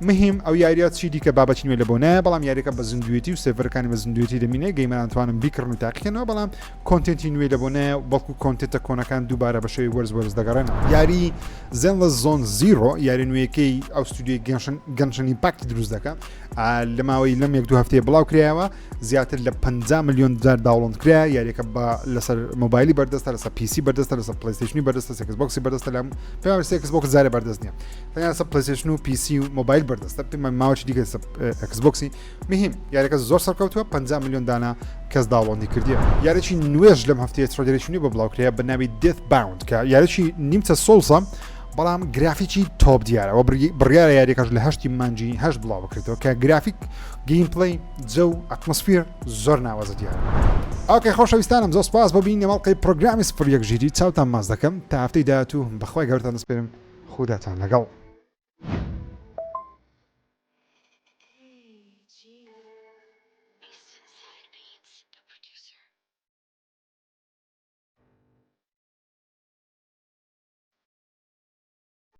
مهم ئەو یاریە چی دیکە بابەتی نوێ لە بۆ نایە بەڵام یاریەکە بە زیندوێتی و سێڤەرەکانی بە زیندوێتی دەمینێ gamer ان توانن بیکڕن و تاقیکەنەوە بەڵام content ی نوێ لە بۆ نایە بەڵکو content ە کۆنەکان دووبارە بە شێوەی وەرز وەرز دەگەڕێنەوە یاری Zenless Zone Zero یاری نوێیەکەی ئەو ستودیۆی Genshin Genshin Impact دروست دەکە لە ماوەی لەم یەک دوو هەفتەیە بڵاو کرایەوە زیاتر لە 50 میلیۆن جار download کرا یاریەکە بە لەسەر مۆبایلی بەردەستە لەسەر PC بەردەستە لەسەر PlayStation ی بەردەستە Xbox ی بەردەستە لەم پێم Xbox زارە بەردەست نییە تەنیا لەسەر PlayStation و PC و مۆبایل بەردەستە پێم ماوەی دیکە Xbox ی مهم یاریەکە زۆر سەرکەوتووە 50 میلیۆن دانە کەس download ی کردیە یاریی نوێژ لەم هەفتەیە trailer ێکی نوێ بە بڵاو کرایە بە ناوی Deathbound کە یاریی نیمچە Souls ە بەڵام گرافیکی تۆپ دیارە و بڕیارە یاریەکەش لە هەشتی مانجی هەشت بڵاو بکرێتەوە کە گرافیک gameplay جەو atmosphere زۆر ناوازە دیارە. okay خۆشەویستانم زۆر سپاس بۆ بینینی ئەڵقەی پرۆگرامی سفر یەک ژیری چاوتان ماچ دەکەم تا هەفتەی داهاتوو بەخوای گەورەتان دەسپێرم خوداتان لەگەڵ.